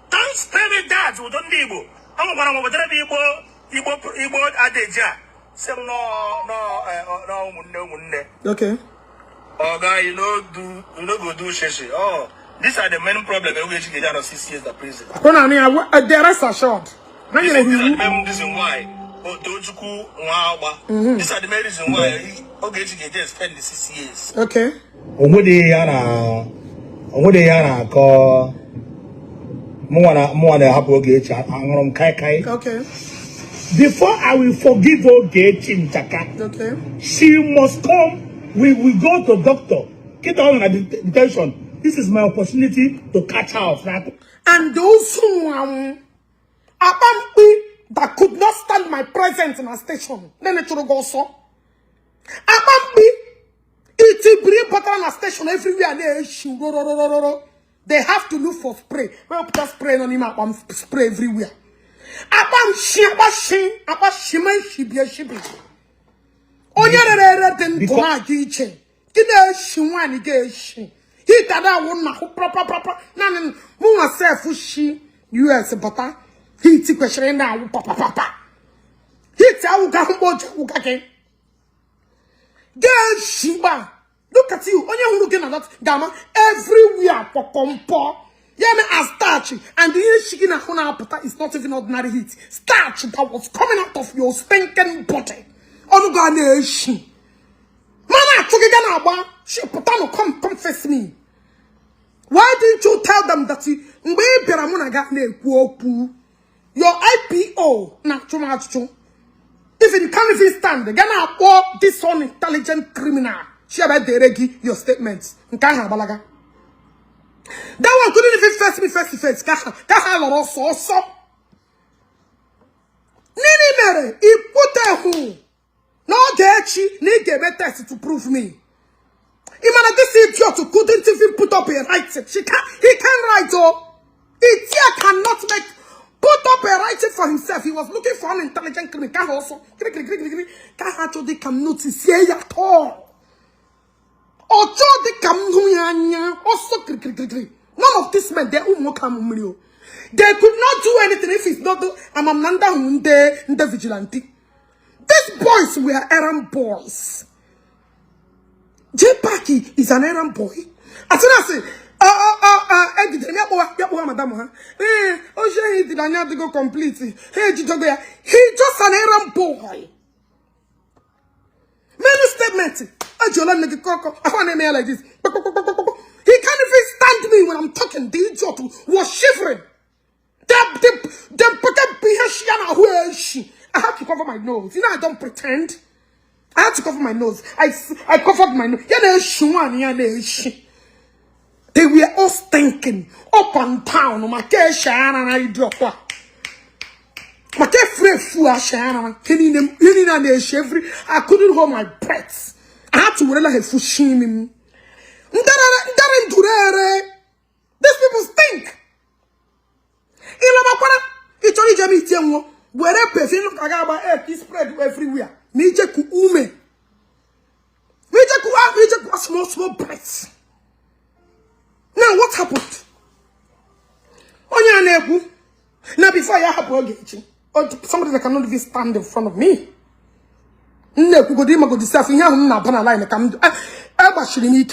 don't spell me that. We don't need Igbo. I'm going to Igbo adeja. Say no.
Okay.
Oh, guy, you know go do sheshi. Oh, these are the main problems. Ogechi get out of 6 years in prison.
The rest are short.
This is the main reason why. These are the main reason why Ogechi get just spend the 6 years.
Okay.
Omode yana ko mo wana hapo Ogechi angorom kai.
Okay.
Before I will forgive Ogechi Njaka,
okay,
she must come. We will go to doctor. Get on at detention. This is my opportunity to catch her off that.
And those who that could not stand my presence in a station. Then it should go so. It's a bring butter on a station everywhere. They have to look for spray. Well, put spray on him. Spray everywhere. Look at you. Only looking at that gamma everywhere for compo. Yeah, me as starch. And the chicken is not even ordinary heat. Starch that was coming out of your stinking body. Organization. Mana chugigana she potano come face me. Why didn't you tell them that your IPO na chumachu? If you can't even stand, they're gonna walk this unintelligent criminal. Share by deregi your statements. That one couldn't even face me face to face. So. Nini mere, he put a who. No Ogechi need a test to prove me. Imagine this idiot who couldn't even put up a writing. He can't write, oh. Idiot cannot put up a writing for himself. He was looking for an intelligent criminal. Also, they cannot see at all. Ocho de Kamuyanya, also kri. None of these men, they umokamumrio. They could not do anything if it's not Amamanda Hunde vigilante. These boys were errand boys. Jpac is an errand boy. As soon as I say, madam, he did not go completely. He's just an errand boy. Many statements. I want a mail like this. He can't even stand me when I'm talking. The idiot was shivering. I have to cover my nose. You know, I don't pretend. I have to cover my nose. I covered my nose. They were all stinking up and down. I couldn't hold my breath. I had to wear like a fushimi. These people stink. It's only Jamie where a person can spread everywhere. Major Kuume. Major small breaths. Now what happened? Now before you have Ogechi, or somebody that cannot even stand in front of me. No, go discuss in your line. Come, I was shooting me.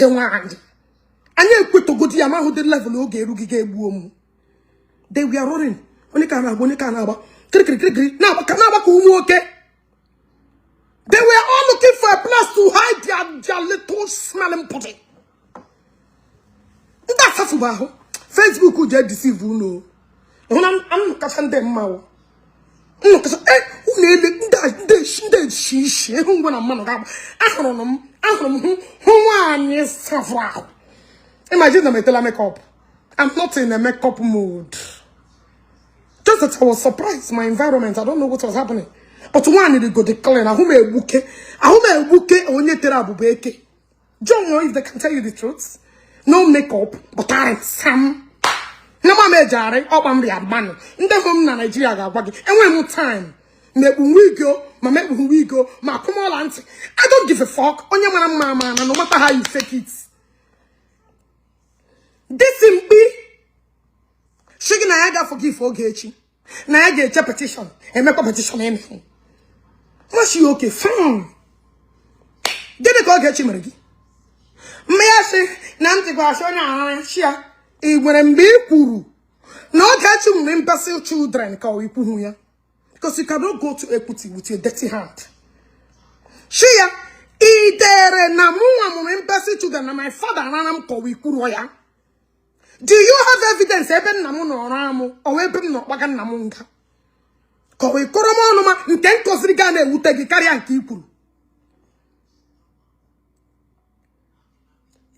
And you quit to go to Yama who did level Ogechi boom. They were running. Only can now, okay. They were all looking for a place to hide their little smelling potty. That's a fubaho. Facebook could just deceive you, no. I'm catching them now. Imagine them with the makeup. I'm not in a makeup mood. Just that I was surprised. My environment, I don't know what was happening. But one need to go declare. I only tell Abu Beke. Don't know if they can tell you the truth. No makeup, but I am Sam. No mama jare, up and be a man. In the home Nigeria got baggy. And when more time. We go, my come on, auntie. I don't give a fuck. On your mama, no matter how you fake it. This in be Shiggy Nayaga forgive Ogechi. Nayaga get a petition and make a petition anything. Was you okay? Fine. Get a Ogechi Marigi. May I say, Nanti Bashona, Shia, it wouldn't be Kuru. Not catching imbecile children, call you Puhuya. Because you cannot go to equity with your dirty hand. Shia, either Namu imbecile children, and my father, and I'm called Kuruya. Do you have evidence? Eben Namu no Ramu, or Eben no Wagan Namunga? Call Koromonoma, in 10 Cosrigane, who take a carry and keep you.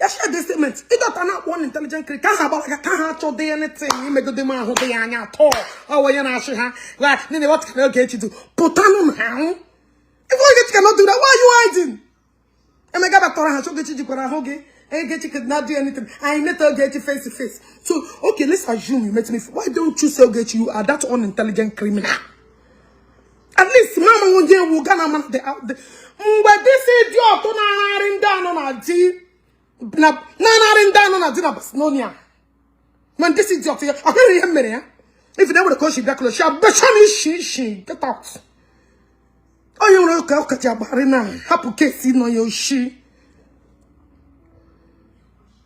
Yes, this statement. It don't one intelligent critic. Can't have to do anything. You make the man who they are at all. Oh, you're not sure. Like, then what can I get you to put on now? If you cannot do that, why are you hiding? And my God, I should get you to Hoge. I get you could not do anything. I need to get you face to face. So, okay, let's assume you met me. Why don't you say get you are that unintelligent criminal? At least, Mama will get a man out there. But this is your turn down on our G. Man, this is your I can't hear. If you never call she back, she get out. Oh, you look at your barina. Happy case in your she.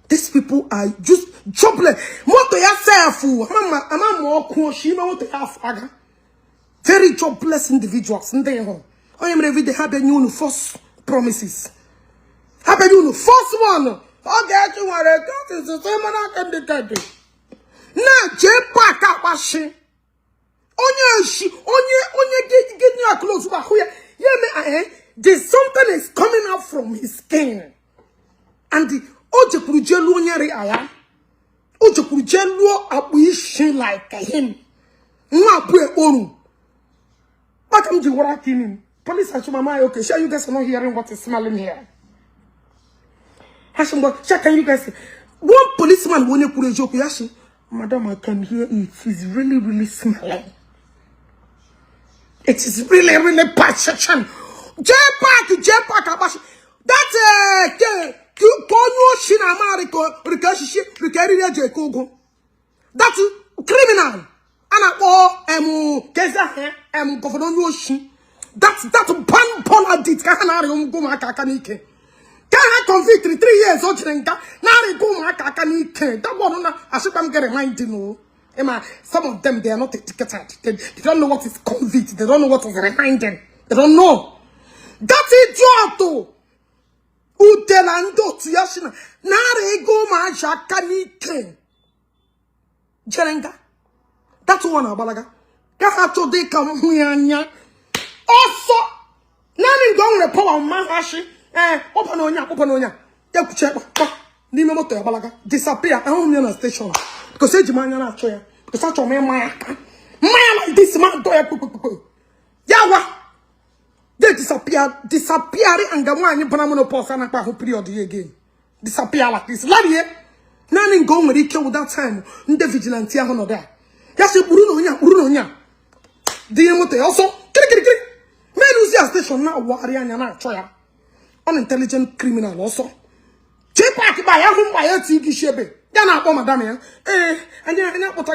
These people are just jobless. What to yourself, Mama, I'm more cool. She know what they have. Very jobless individuals in their home. I am every day have a new false promises. Have a new false one. Okay, you want to go to the same one in the country. Now, Jpac washing. Onye get your clothes back here. Yeah, there's something is coming out from his skin. And the Oje Kurujelu nyeri aya. Oje Kurujelu abuishi like him. Mwapwe oru. What am I working in? Police are my okay. Sure, you guys are not hearing what is smelling here. Can you guys say one policeman won't put a joke? Madam, I can hear it. It's really, really smelling. It is really, really bad. Jpac, that's Konyo Shina Mariko, Rikashi, Rikari Jacogo. That's criminal. Emu Keza Governor Yoshi. That's ban politics. Canary Guma Kakanike. Can convict 3 years old Chenka. Nari Guma Kakanike. That one I should get reminded no. Emma, some of them they are not educated. They don't know what is convict. They don't know what is reminding. They don't know. That's idiot too. Utelando Tiashina. Nari Guma Kakanike. Jerenga. That's one abalaga. Kahato de kamuanya. Also, nani going to power mahashi. Open on ya. Yakucha. Nimemoto abalaga. Disappear. I don't know station. Because Ejimanya na choya. Because I told me Maya like this man do Yawa. They disappear and Gamani Panamono Posana Pahu period again. Disappear like this. Laddie. Nani go with each other that time. The vigilante on there. Yes, Bruno. Diamote also. Men station now warrior and choya. Unintelligent criminal also. Jpac by home by a TV shebe. Yana for madame. And you're what I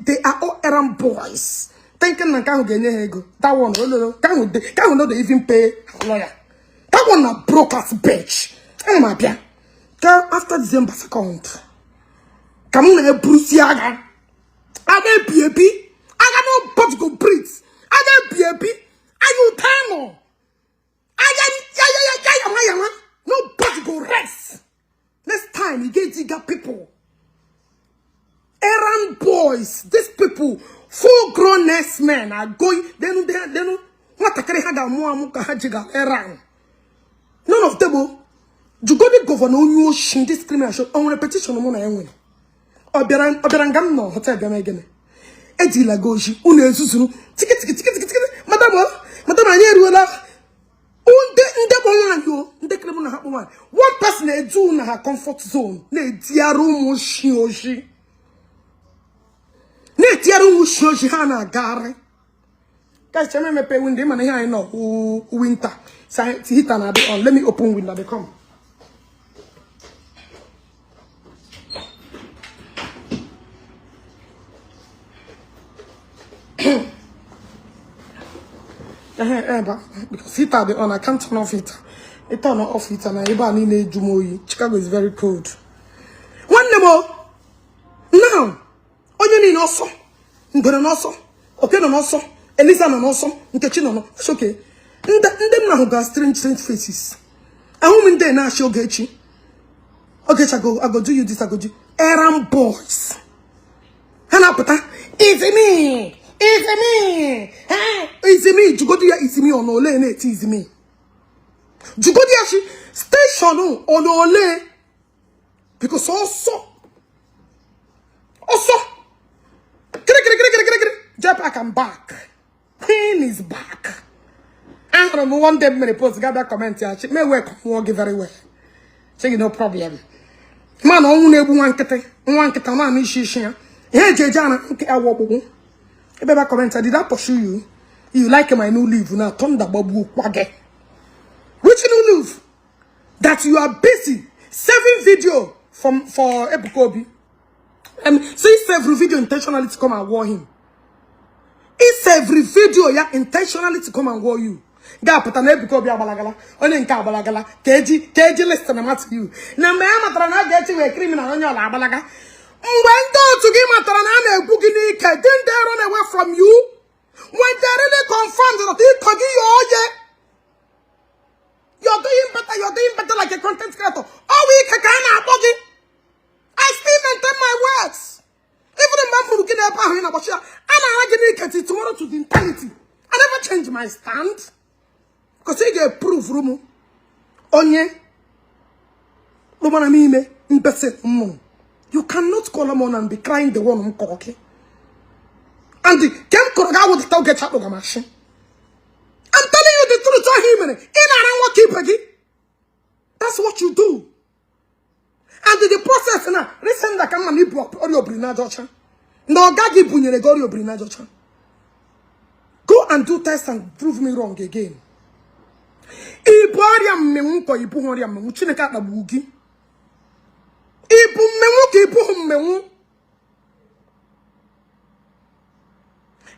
they are all errand boys. Thinking I can't get ego. That one, can't not even pay a lawyer. That one a broke ass bitch. Oh my dear. Girl, after December 2nd, come on, Bruce Yaga. I got baby. I got no but go breathe. I got baby. Are you tango? I got no but go rest. Next time you get people. Errand boys. These people, full grown ass men are going. They know what I carry haga muamuka hajiga errand. None of them. You go to governor you shin discrimination on repetition of money. Oberangam no hotel gamegene. Edi lagoji, unezuzunu, ticket, madam, I one person they do in her comfort zone. Ne diaru mushioshi. Ne diaru mushioshi hana gare. Guys, tell me pay window man here I know winter. Say hit another on. Let me open window they come. Because heater the on I can't turn off it. It turn off it and I need Jumoyi. Chicago is very cold. One more now. Onion also. Ngona also. Okay no also. Elisa no also. Nkechi no. It's okay. Ndem na got strange faces. I home in there now show Ogechi. Ogechi I go do you this I go do. Errand boys. Hana pata. It's me. It's me. It's me. You go to your it's me on ole ne it's me. You go to your station on ole because also Jpac I'm back. Queen is back. I don't know one day many posts got that comment here. She may work very well. Say no problem. Man on one kete man ishi. Hey Jejana I walk. Baby comment, did I pursue you? You like my new leave now? Thunder babu kwage. Which new leave? That you are busy saving video for Ebukobi. So he save video intentionally to come and war him. He save video intentionally to come and war you. Gapata Ebukobi abalagala. Only nka abalagala. KG listen to you. Na me amatrana get you a criminal on your abalaga. When those to give Matarana Bugini, didn't they run away from you? When they really confirmed that you're doing better like a content creator. Oh, we can buggy. I still maintain my words. Even the man who get up in about and I get tomorrow to the entirety. I never change my stand. Because he get proof room. Onye. No one I mean in you cannot call him on and be crying the one on okay? And the Kem Koroga would tell get out of the machine. I'm telling you the truth, I him in and that's what you do. And the process now, listen that can manip or your brina jocha. No gagi bunyere go your brina jocha. Go and do tests and prove me wrong again. Ibu ọrịa mmenwu ko ibu ọrịa mmenwu Chineke akpagbu gị. Ibu mmenwu ka ibu mmenwu.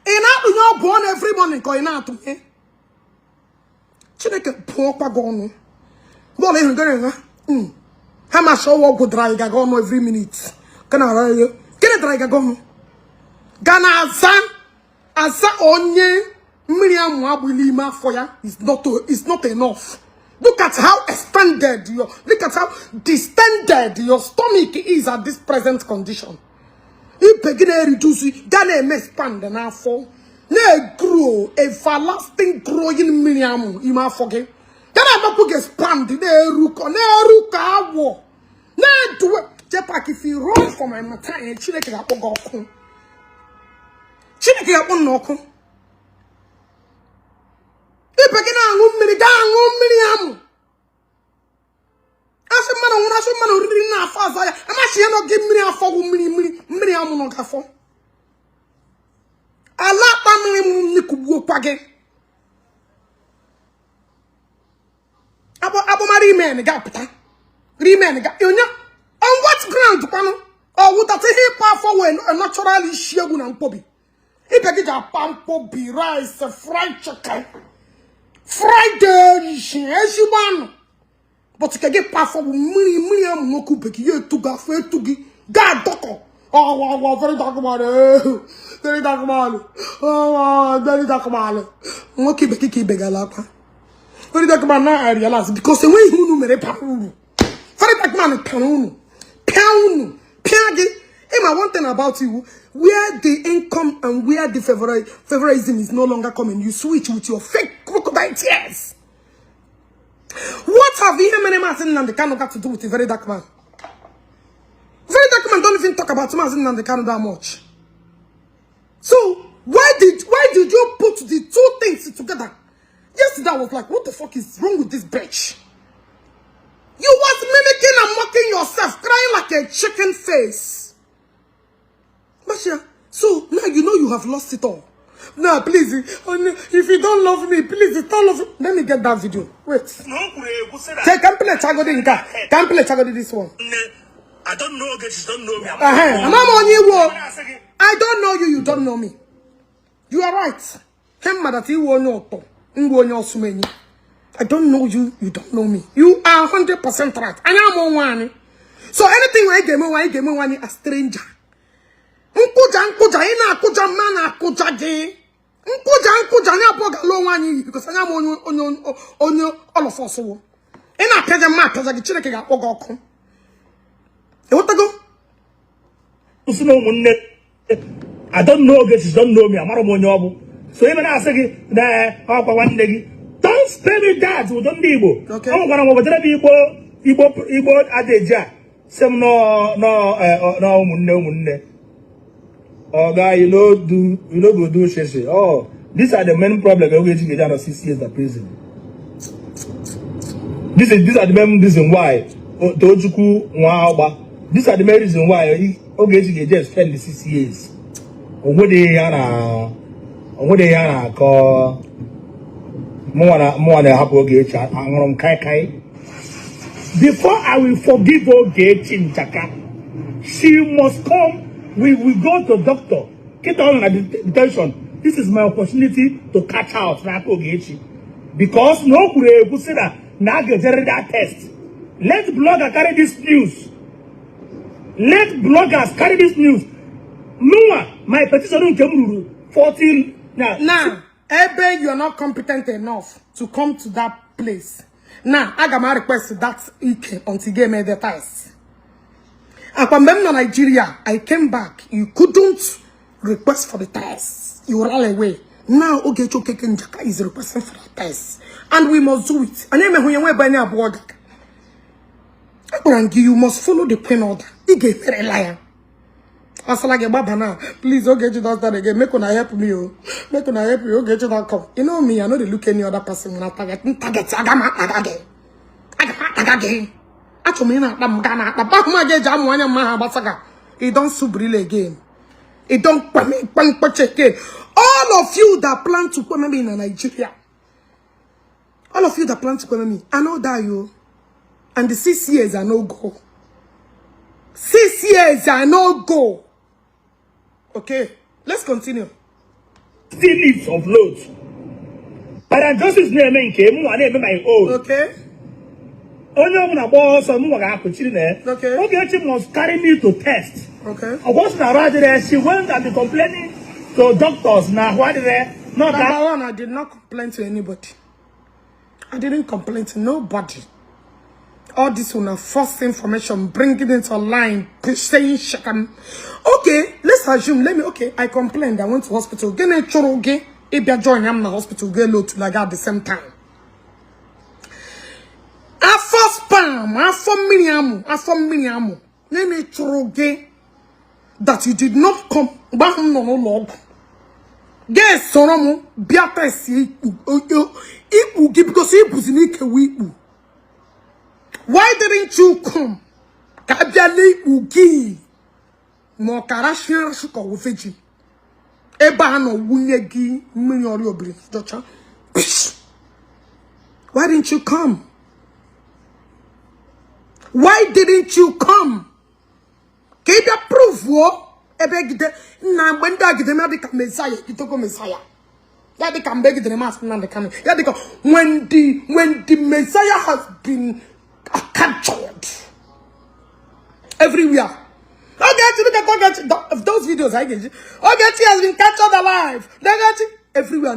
Ị na-atụnye ọgwụ ọnụ every morning ka ị na-atụnye. Chineke pụọ kwa gị ọnụ. Bọọlụ ịhụ gara ha. Ha ma show ọgwụ dara ị gaga ọnụ every minute. Kana ara ya. Gịnị dara ị gaga ọnụ? Gana aza onye mmiri amụ agbili ime afọ ya is not enough. Look at how expanded look at how distended your stomach is at this present condition. If begin to reduce, gonna expand n'afọ, na grow everlasting growing miniamu ima foge. Gonna make expand na eruko awo. Na do Jpac if you run for my matter, Chineke ga kpogo oku. Chineke ga kpogo n'oku. If begin angu miniamu. Asumano riri na afa ya. Amashi ya no give mini afọ mini amu no gafọ. Ala pa mini nikubuo kwage. Abo mari men ga pata. Remain ga yonya on what ground kwano? Or would that he pa for when naturally shegu na mpobi. If ga pampo bi rice fried chicken. Fried shibano. But you can get powerful many amoku peki you to go for to gi God doko. Oh very dark man. Very dark man. Oh very dark man. Moki beki ki begala pa. Very dark man now I realize because the way you know mere paunu. Very dark man paunu. Piagi. Emma, one thing about you, where the income and where the favoritism is no longer coming, you switch with your fake crocodile tears. What have Ihe Martin and the Kano got to do with a very dark man? Very dark man don't even talk about Martin and the Kano that much. So why did you put the two things together? Yesterday I was like, what the fuck is wrong with this bitch? You was mimicking and mocking yourself, crying like a chicken face. Masha, so now you know you have lost it all. Now, please, if you don't love me, please don't love me. Let me get that video. Wait. Say, can play Chagodi Nka. Can play Chagodi this one.
I don't know Ogechi, don't know me.
I don't know you, you don't know me. You are right. I don't know you, you don't know me. You are 100% right. I am one. So anything I get me a stranger. Nkuja ina akuja mana akuja ge. Nkuja ni aboga lo wani because anya mo onyo all of us wo. Ina peja ma peja gi Chineke ga akpoga oku. E wotago?
Usuno munne. I don't know Ogechi, don't know me. Amaro mo onyo obu. So even I say na akwa wande gi. Don't spell me that we don't Igbo.
Okay.
I'm gonna go to Igbo adeja. Sem no munne. Oh, guy, you know go do sheshe. Oh, these are the main problems. Ogechi get out of 6 years in prison. These are the main reason why Tojuku Waaba. These are the main reason why Ogechi just spend the 6 years. What they yana call more than happy Ogechi. I'm kai. Before I will forgive Ogechi Njaka, she must come. We will go to doctor. Get on detention. This is my opportunity to catch out Ogechi. Because no could say that now get that test. Let bloggers carry this news. Let bloggers carry this news. No, my petition came 14
now. Ebe, you are not competent enough to come to that place. Now, I got my request to that Ike until he made the test. When I'm in Nigeria, I came back. You couldn't request for the test. You ran away. Now, Ogechi Okeke Njaka is requesting for the test. And we must do it. And then when you went by near border, you must follow the pen order. He gave me a liar. I was like, Baba now, please, Ogechi does that again. Make una help me, oh. Make una help me, Ogechi don't come. You know me, I know they look any other person when I target. He don't subril again. He don't again. All of you that plan to come in Nigeria, All of you that plan to come me, I know that you. And the 6 years are no go. 6 years are no go. Okay, let's continue.
Still leaves of loads. But I just name came my own.
Okay.
Only when boss or more there.
Okay.
Ogechi must carry me to test.
Okay.
I wasn't around there. She went and be complaining to doctors. Now, why did they? Not
Number
that.
one, I did not complain to anybody. I didn't complain to nobody. All this one, false information, bringing it online, saying shakam. Okay, let's assume. I complained. I went to hospital. Get a choroge. If you join, I'm in the hospital. Get low to like at the same time. I first spam. I for miniamu. Name a choroge that you did not come. Back no log. Get sonomo. Biata si ipu because ipu zinike wipu. Why didn't you come? Kabiale ugi mo karashira shuko wufeji. Eba no wunyegi minyori obri docha. Why didn't you come? Why didn't you come? Kebia proof wo ebe gide na gbenda gide na dika Messiah kitoko Messiah. Ya dika mbegi de mas na de kan. Ya dika when the Messiah has been captured everywhere. Ogechi, those videos I get. Ogechi has been captured alive. Ogechi everywhere.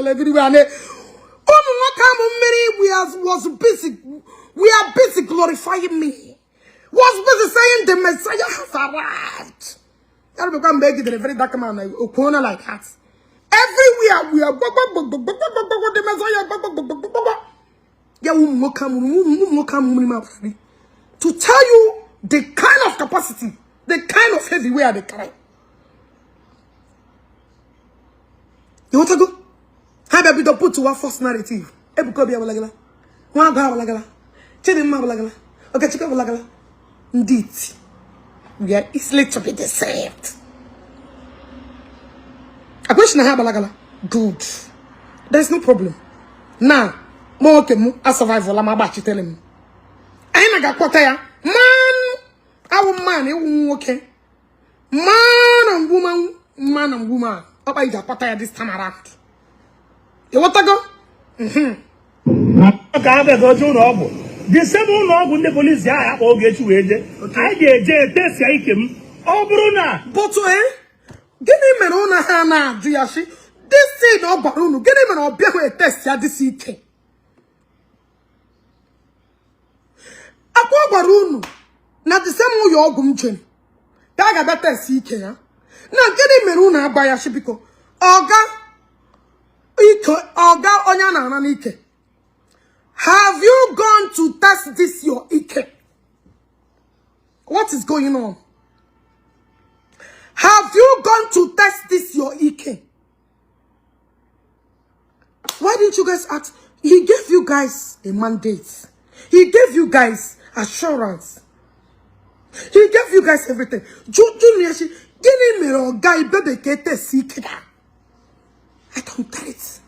Everywhere. Was busy. We are busy glorifying me. Was busy saying the Messiah has arrived. That become begging the very dark man like that. Everywhere we are the Messiah. To tell you the kind of capacity, the kind of heavy we are the carry. You want to go? How about we put to our first narrative? Ebukobi abalagala. Wa ga abalagala. Chidimma abalagala. Okay, chika abalagala. Indeed, we are easily to be deceived. A question I have abalagala. Good. There's no problem. Now, more can a survival. I'm about to tell him. I ain't got ya. Man, our man, okay. Man and woman. Up by the this time around. You want to go?
The same one when the police are Ogechi Okeke. I get test him. Oh, Bruna.
But give him an owner Hana, Diashi. This thing no Baruno. Get him an obey test ya this evening. Akwa Baruno. Now the same way you're going to Taga that test ya. Now get him an owner by Yashibiko. Oga Onyana Nanike. Have you gone to test this your Ike? What is going on? Have you gone to test this your Ike? Why didn't you guys ask? He gave you guys a mandate. He gave you guys assurance. He gave you guys everything. I don't get it.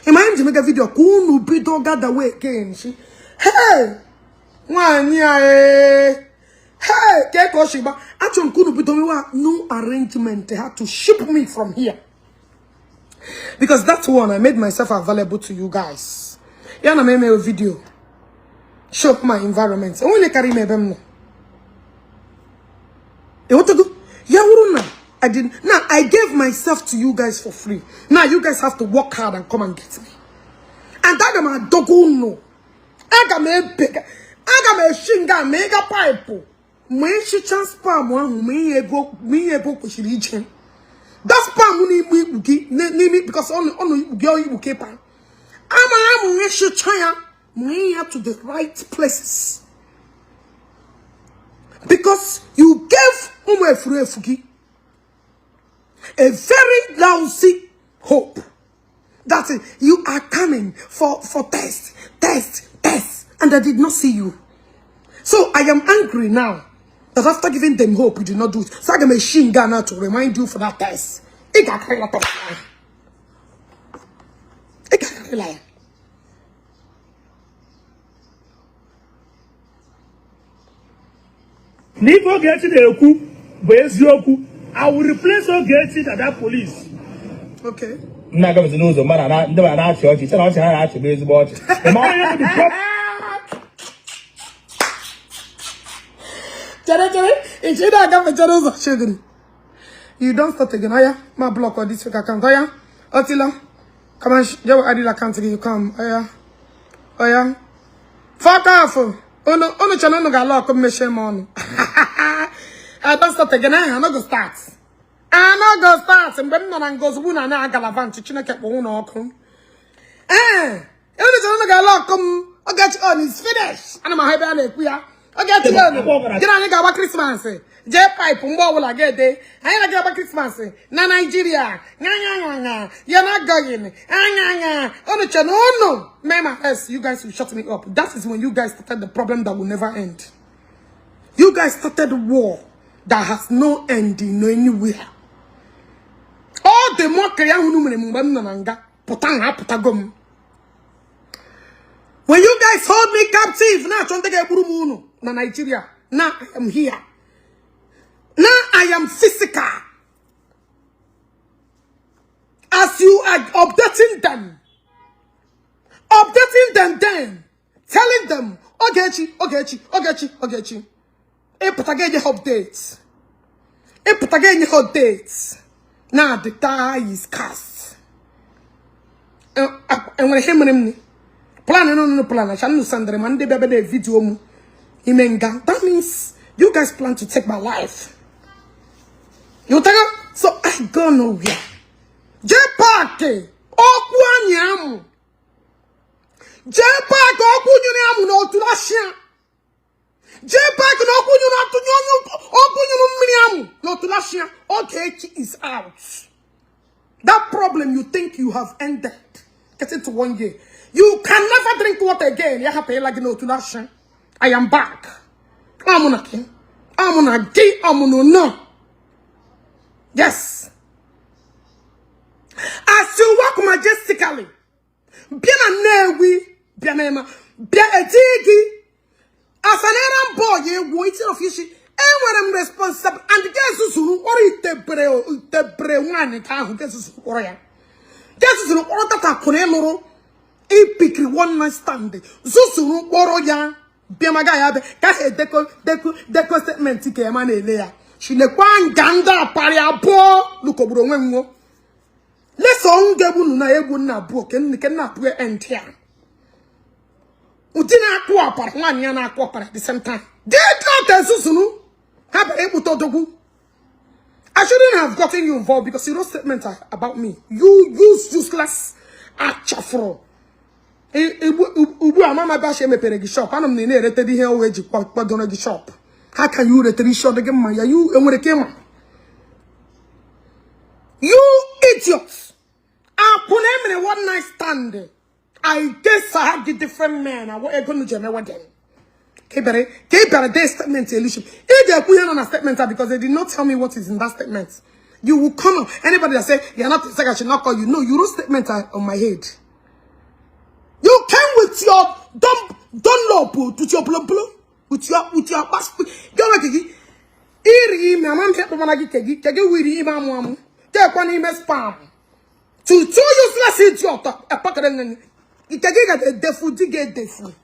Imagine to make a video. Kunu bido gather way again. Hey, hey, Keko Shiba. Actually, Kunu bido no arrangement. They had to ship me from here because that's one I made myself available to you guys. Yeah, I made a video. Show my environment. I want to carry me no. You want to go? Yeah, I didn't. Now I gave myself to you guys for free. Now you guys have to work hard and come and get me. And that am a dogo. I got me a big. I got me a shinga mega pipe. Me she chance spam one me a book she region. That's spam we because on girl you keep on. I'm me she try me up to the right places. Because you gave Fugi a very lousy hope that you are coming for test, and I did not see you. So I am angry now that after giving them hope, you did not do it. So I got a machine gun now to remind you for that test. It got a lot of lie. It got a lie.
If Ogechi Eziokwu, I will replace Ogechi to that police.
Okay.
I'm not going to lose the man and not church. He said, I have to be watch. The man the
children. You don't start again. Aya, my block or this fake account. Aya, Otila, come on, Joe Adil account you come. Aya, fuck off. Oh no, channel no got lock up me shame on. I don't start again. I'm not gonna start. I'm not gonna start. And when no goes win and I galavant, Chineke won't open. Every channel no got lock come. I get on is finished. And I'm a happy and queer. I get you on. Get on about Christmas. Jpac, Pumbo will I get there. I ain't about Christmas. Na Nigeria. You're not going. On the channel. Oh no. Mama, yes, you guys will shut me up. That is when you guys started the problem that will never end. You guys started the war that has no ending, no anywhere. All the more when you guys hold me captive, now I get na Nigeria. Now I am here. Now I am physical. As you are updating them then, telling them, Ogechi. Put again your updates. Now the die is cast. And when I hear my plan no plan, I shall not send them and they baby video. That means you guys plan to take my life. You take it? So I go nowhere. Jpac, Okwanyam. Jpac, Okwanyam no to that shit. Jpac no Okwanyam no to that shit. Ogechi is out. That problem you think you have ended. Get into 1 year. You can never drink water again. You have to like no to that shit. I am back. I'm on no. Yes. As you walk majestically, bien a newi, bien a digi, as an errand boy, you waiting of you, and when I'm responsible, and the guess who or the brewan and can't guess who I am. Guess who or that Coneloro, a pick 1 night stand. Zusu, Oroya, Biamagaya, deco statement to Kemanelea. She ne kwan ganda paria bo lukobro wenwo let's on gebu na ebu na bo ken na po entia udina akwa apara nwanya na akwa apara at the same time did not susunu have able to dogu. I shouldn't have gotten you involved because you wrote statements about me. You useless achafro ubu amama ba she mepere shop anam ne erete di he oweji kwadona gi shop. How can you retrieve shot again, man? You idiots! I put him in a 1 night stand. I guess I had the different men. I was going to generate with them. Keep their statement illusion. If they put on a statement because they did not tell me what is in that statement, you will come on. Anybody that say you're not saying I should not call you. No, you wrote statement on my head. You came with your don't low to your blue. With your passport, go back again. Iri, my mom help me kegi wiri imamu. Take one email spam. To useless idiot. A packet and you can get defu.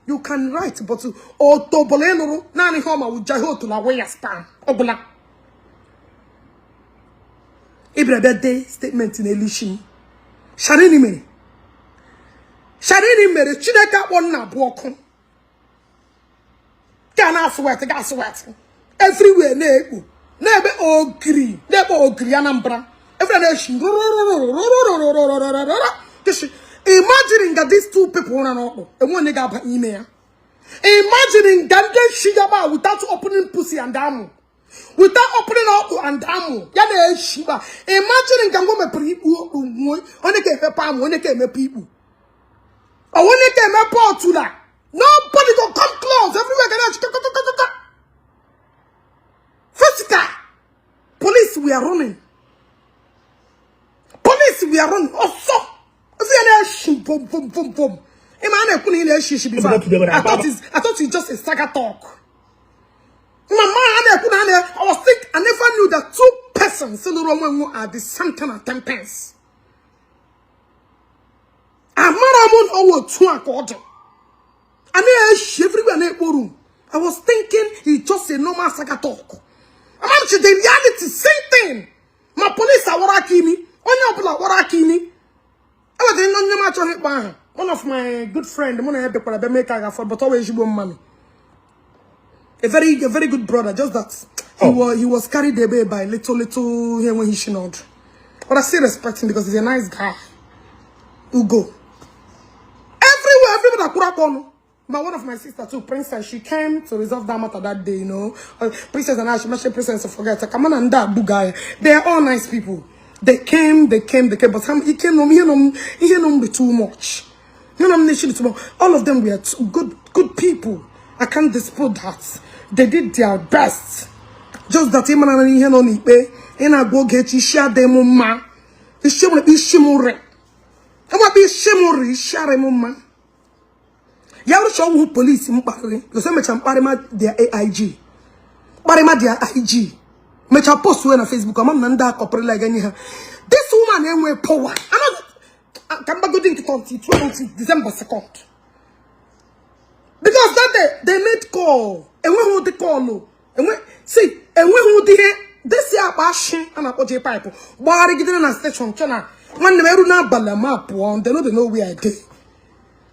You can write, but to autoboleno nani homa with jaho to la way spam. Obla. Ibra birthday statement in Elishin. Sharini mere. Chineka one na bwoko. Gas sweat. Everywhere, nebe ogri, anambra. Every nation. Imagining that these two people want one nigga by email. Imagining that they shigaba without opening pussy and damu. Without opening up and damu. Yade shiba. Imagining that woman people only came palm when they came people. Or when they came a pot to that. Nobody gonna come close. Everywhere. Physical. Police, we are running. police we are running. Also, if you are boom, boom, boom, boom. I thought it's just a saga talk. I was thinking, I never knew that 2 persons are the same time at 10 pence. I was thinking it's just a normal saga talk. The reality, same thing. My police are warakini. One of my good friends, but always money. A very good brother. Just that he was carried away by little here when he shinoed. But I still respect him because he's a nice guy. Ugo. Everywhere that could have. But one of my sisters too, Princess, she came to resolve that matter that day, you know. Princess and I, she mentioned Princess, I forget. Come on and that guy. They are all nice people. They came, but he came be too much. All of them were good people. I can't dispute that. They did their best. Just that him and he no nipe. Ina go get you share them ma. The shimmer be shimore. Come on, be shimore, share them ma. Yawu show who police mpare. Because me champare ma their AIG. Pare ma their IG. Me cha post we na Facebook. Am nanda kopre like any. This woman enwe power. I can go into 20 December 2nd. Because that day they made call. And when who the call no? And when see and when who the this year bashing and I Jpac. Why are you na station channel? When the Meruna Balama one, they know where I did.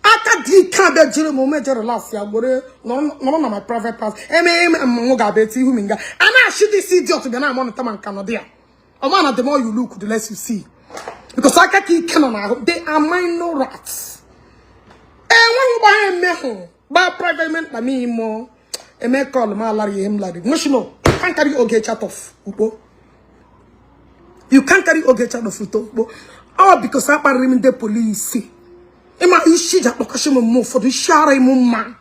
After the can't be Jerome major last year, none of my private parts. Mogabeti Huminga. And I should see idiot to be an amount of Canada. A man, the more you look, the less you see. Because I can't they are minor rats. And when you buy a metal, buy private men, I mean more. A man call my Larry him like national. You can't carry Ogechi off. You can't carry Ogechi off. Oh, because I am the police. Emma is she that location move for the share mumma.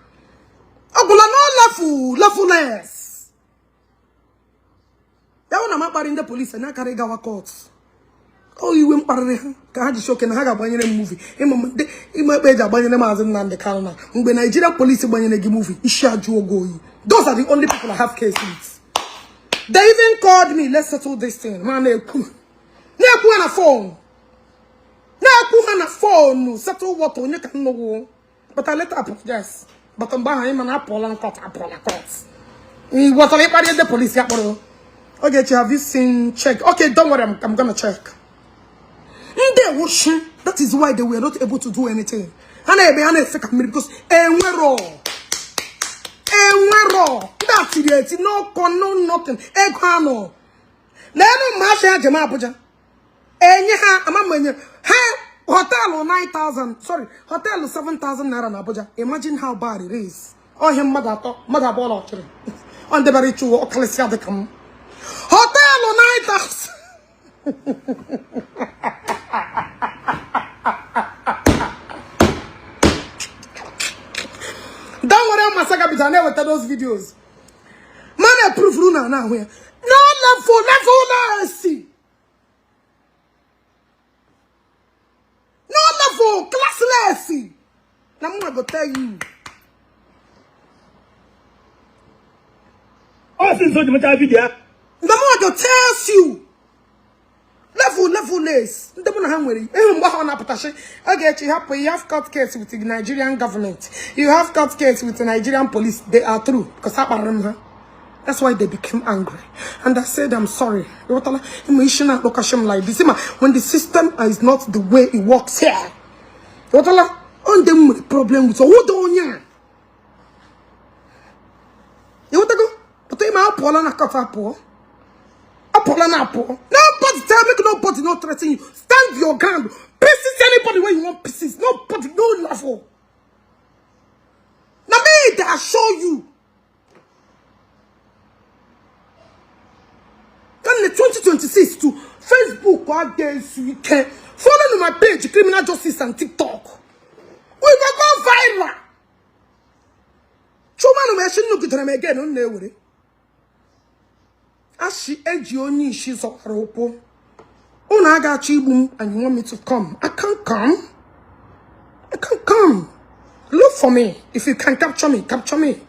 Oh, no levelness. That one I'm in the police and I carry our courts. Oh, you went parade. Can't show can have a movie. In my bed, I buy them as in the corner. When Nigerian police buy a movie, it's share you. Those are the only people I have cases. They even called me, let's settle this thing. Man, they put on a phone. Now put on a phone, settle what on you can know. But I let her apologize. But I'm behind him and Apple and cut. What everybody at the police? Okay, have you seen check? Okay, don't worry, I'm gonna check. They washing. That is why they were not able to do anything. And I fake because that's it. No con, no nothing. Equano. Let no masha jama abuja. Hotel 9,000. Sorry, hotel 7,000 naira in Abuja. Imagine how bad it is. Oh, him mother ball actually. On the very true or Kalesia de come. Hotel 9,000. Don't worry, Masaka, but I never tell those videos. Man, I prove Luna now here. No level, no level, classless. Now I'm gonna tell you.
Oh, since so much video.
The more to tells you. Level less. The one I'm worried. Okay, you have court case with the Nigerian government. You have court case with the Nigerian police. They are true. Because that's why they became angry. And I said, I'm sorry. When the system is not the way it works here. On the problem with who don't you? You want to go? But they might pull on a cut up. Nobody tell me, nobody not threaten you. Stand your ground. Pieces anybody where you want pieces. Nobody, no level. Now me, I show you. Then the 2026 to Facebook what days we can follow my page, criminal justice and TikTok. We will go viral. Chuma no machine look at them again on there with it. As she edge your knee, she's on her open. Oh, now I got you, and you want me to come. I can't come. I can't come. Look for me. If you can capture me, capture me.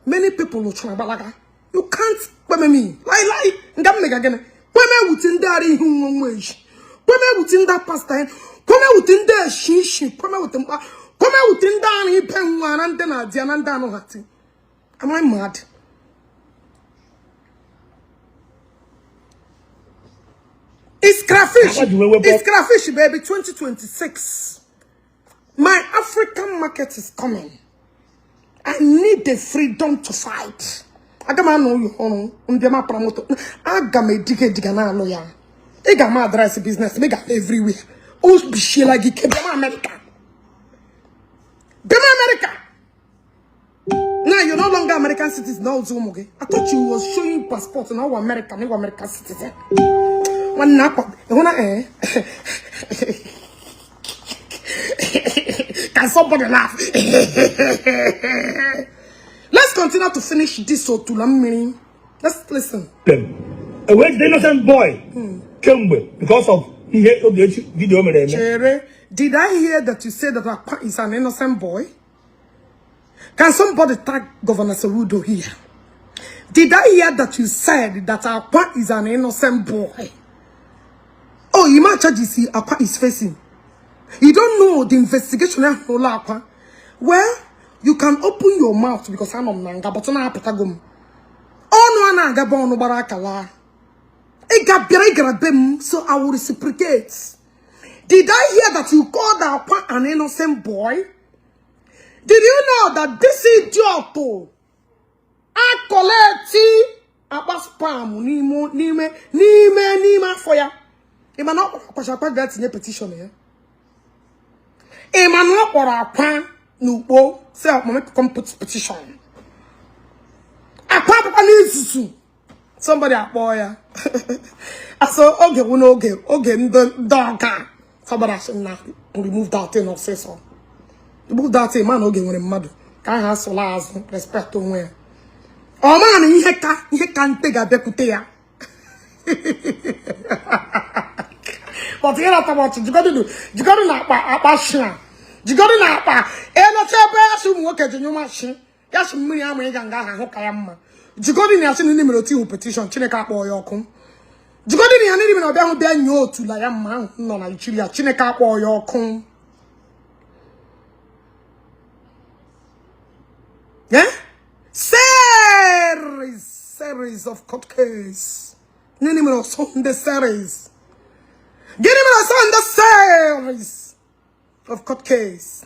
Many people will try balaga. You can't pay me. Lie. Ngam mega again. Peme within that human wage. Peme within that pasta. Peme within that shishi. Peme within that he pen one and then a dianandano hati. Am I mad? It's crayfish. It's crayfish, baby. 2026. My African market is coming. I need the freedom to fight. I got my no promoter. I got my digga na lawyer. I got my address business. I got everywhere. Oh, be she like it. America. America. Now you're no longer American citizen. No, Zoom. Okay. I thought you was showing passport. Now American. You American citizen. One nap. Can somebody laugh? Let's continue to finish this so to meaning. Let's listen.
A wait, the innocent boy came with because of he had the video.
Chere, did I hear that you said that Akwa is an innocent boy? Can somebody tag Governor Sowudo here? Did I hear that you said that Akwa is an innocent boy? Oh, you might charge you Akwa is facing. You don't know the investigation. Well, you can open your mouth because I'm on Nanga, but I'm Patagum. Oh, no, I'm Gabon, Barakala. So I will reciprocate. Did I hear that you called Akwa an innocent boy? Did you know that this idiot I collect about spam nime for ya? If I'm not that's in a petition here. Emmanuel or Akwa no say I'm come put petition. Akwa needs to somebody a boy. I saw okay, we know okay, the dog. Somebody should not remove that thing or say so. Remove that thing, man. Okay, when a mother can't have so large respect to where. Oh man, he can't take a deputy. But you know what you got to do. You got to not passion. You got to not pa. And the chair work at your machine. That's me. I'm a young guy. You got in the name of petition. Chineka or your con. You got in the name of them. Then you to like a man. No, Nigeria. Chineka or your con. Yeah? Series of court case. Name of the series. Get him on the series of court case.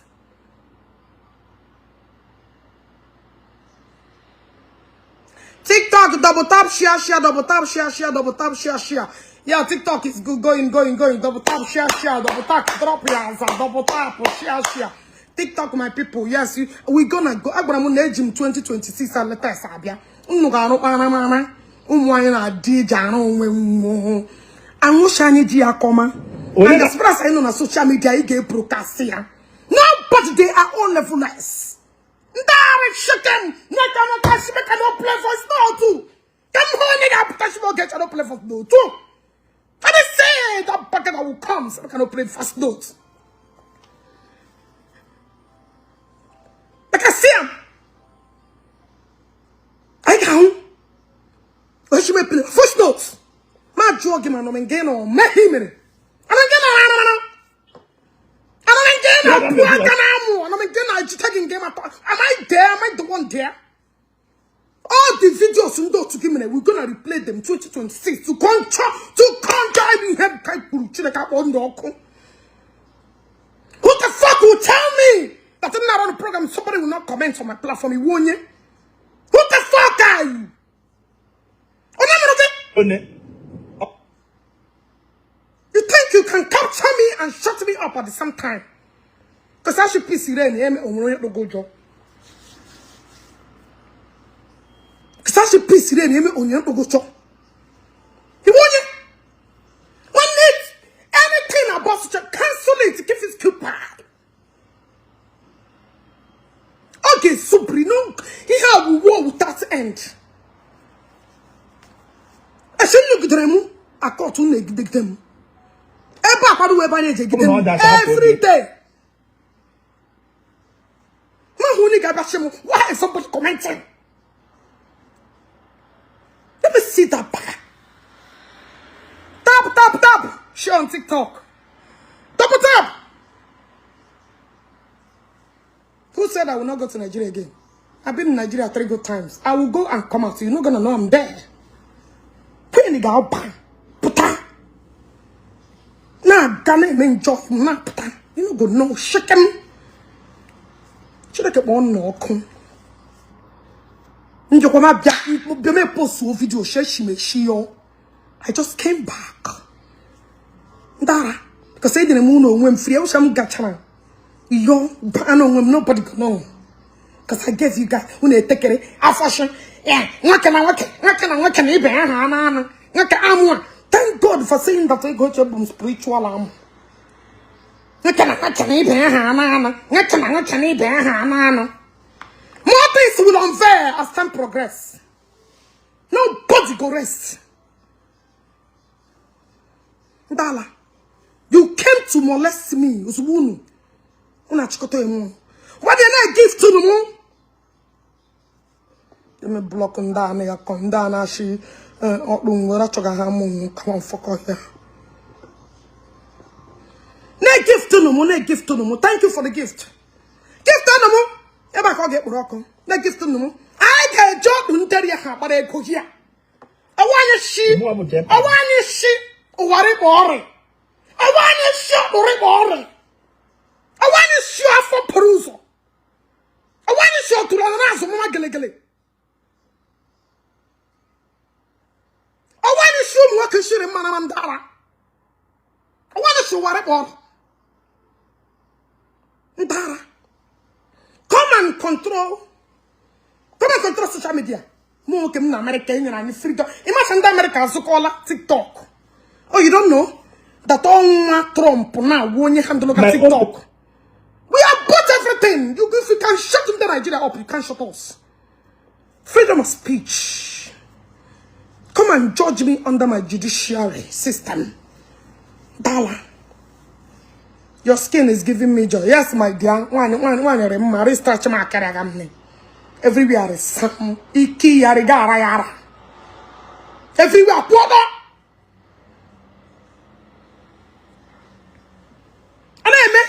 TikTok double tap share double tap share double tap share. Yeah, TikTok is good going double tap share double tap drop your double tap share. TikTok, my people, yes, we're gonna go. I'm gonna gym 2026 and let us have ya. And what shiny dear comma? And as far as I know on social media, you get broadcast here. No, but they are all levelers. Direct chicken. No, cannot play for snow too. Come on, nigga, potential get cannot play for snow too. And they say that packet that will come, so I cannot play fast notes. Like I see him. I can't. What should we play? First notes. My jogging man, I'm getting on my him. I'm getting game. Am I there? Am I the one there? All the videos you know to give me, we're gonna replay them 2026 to conjure me head kite. Who the fuck will tell me that I'm not on the program? Somebody will not comment on my platform. Who the fuck are you? You think you can capture me and shut me up at the same time? Because I should piece it in the go job. Because I should piece it in the go job. He won't you? One needs anything about such a cancel it, give his coupon. Okay, Suprino. look them. I caught to make them. Every day. Why is somebody commenting? Let me see that back. Tap. Share on TikTok. Tap. Who said I will not go to Nigeria again? I've been in Nigeria 3 good times. I will go and come out. So you're not gonna know I'm there. Put any guy bang. Puta. Nah, Ghana men joy. Nah, puta. You not gonna know. Shake him. Should I get one no come? I just came back. Dara, because I didn't know when free. I was gachana. Yo, I know when nobody could know. Because I gave you guys when they take it. I fashion. Yeah, what can I thank God for saying that I got your spiritual arm. More things will unveil as time progress. Nobody go rest. Dala, you came to molest me. What did I give to the moon? Let me block him down. I come down. She come on, fuck off here. Ne gift to no more. Thank you for the gift. Gift to no more. Eba ko get broken. Ne gift to no more. I get job unter ya ha, but I go here. I want you sheep. Worry boring. I want you shop worry boring. I want you shop for perusal. I want you shop to run around mama gele. I want you show what can shoot in Manamandara. I want to show what I want. Ndara. Come and control social media. More in America and freedom. Imagine the Americans who call it TikTok. Oh, you don't know that all Trump now won't handle TikTok. We have bought everything. If you can shut the Nigeria up, you can't shut us. Freedom of speech. Come and judge me under my judiciary system. Dala. Your skin is giving me joy. Yes, my dear. One stretch my career. Everywhere is some iki yara. Everywhere, brother. And I me.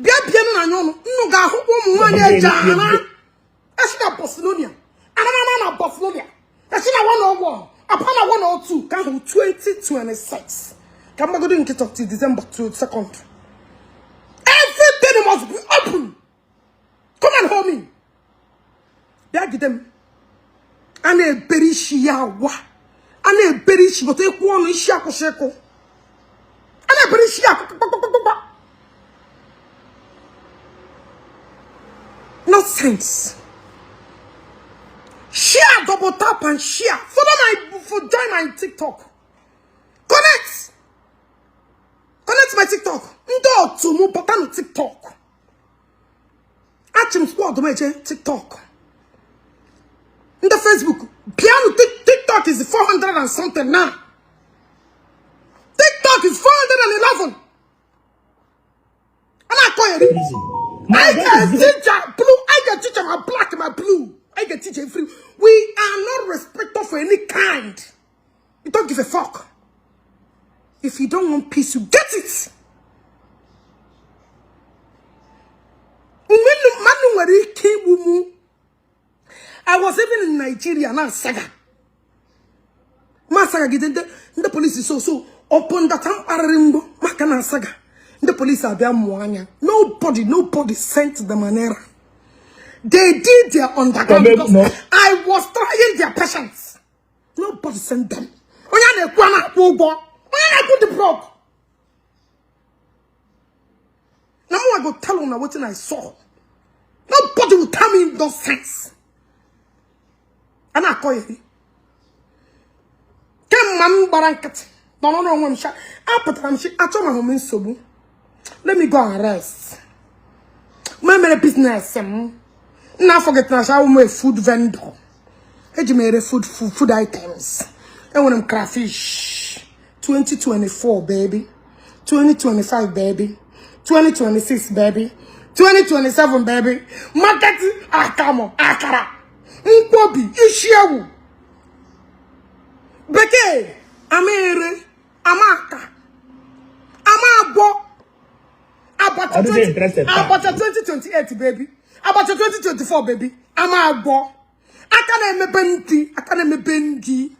Biabiano no ga ho mwanya jana. Ashina Barcelona. Anana Barcelona. Ashina 101. Upon 102. Can 2026. Come back to talk till December 2nd. Everything must be open. Come and hold me. Beg them. And a berishi yawa. And a berishi, but a one is shako shako. And a berishi yako. Nonsense. Share, double tap and share. Join my TikTok. Connect my TikTok. Ndo to mu patano TikTok. Achim squad my TikTok. In the Facebook. Piano TikTok is 400 and something now. TikTok is 411. And I call it. I get teacher blue. I get teacher my black and my blue. I get teacher free. We are not respectful for any kind. You don't give a fuck. If you don't want peace, you get it. I was even in Nigeria now, saga. Masaga the police is so open that I'm arimbo. Makana saga. The police are there mwanya. Nobody sent the manera. They did their underground because I was trying their patience. Nobody sent them. Oyane kwana ugo. Oyane put the prop. Now I go tell them what I saw. Nobody will tell me those things. And I call you. Come man barankat. Don't know when shot. I put them shit. I told my home in Sobu. Let me go and rest. My business. Now forget that I will make food vendor. I made food items. I want them crayfish. 2024, baby. 2025, baby. 2026, baby. 2027, baby. Market akamo akara. Nkwobi ishiawu. Beke amere amaka amagbo. About 2028, baby. About 2024, baby. Amagbo. Akane me bendi.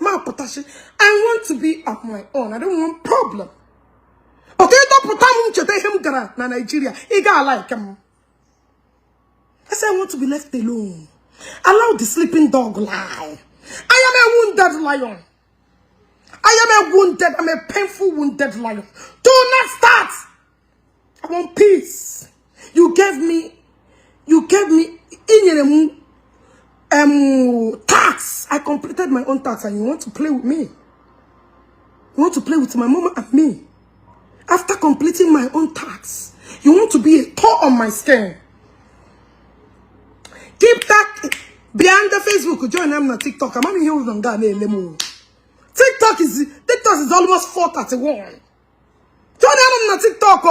Ma potashi. I want to be on my own. I don't want problem. Okay, don't put him na Nigeria. He got like him. I said I want to be left alone. Allow the sleeping dog lie. I am a wounded lion. I'm a painful wounded lion. Do not start. I want peace. You gave me in tax. I completed my own tax and you want to play with me. You want to play with my mama and me. After completing my own tax, you want to be a thorn on my skin. Keep that behind the Facebook. Join them on TikTok. I'm here with them. TikTok is almost 4:31. Join them on TikTok.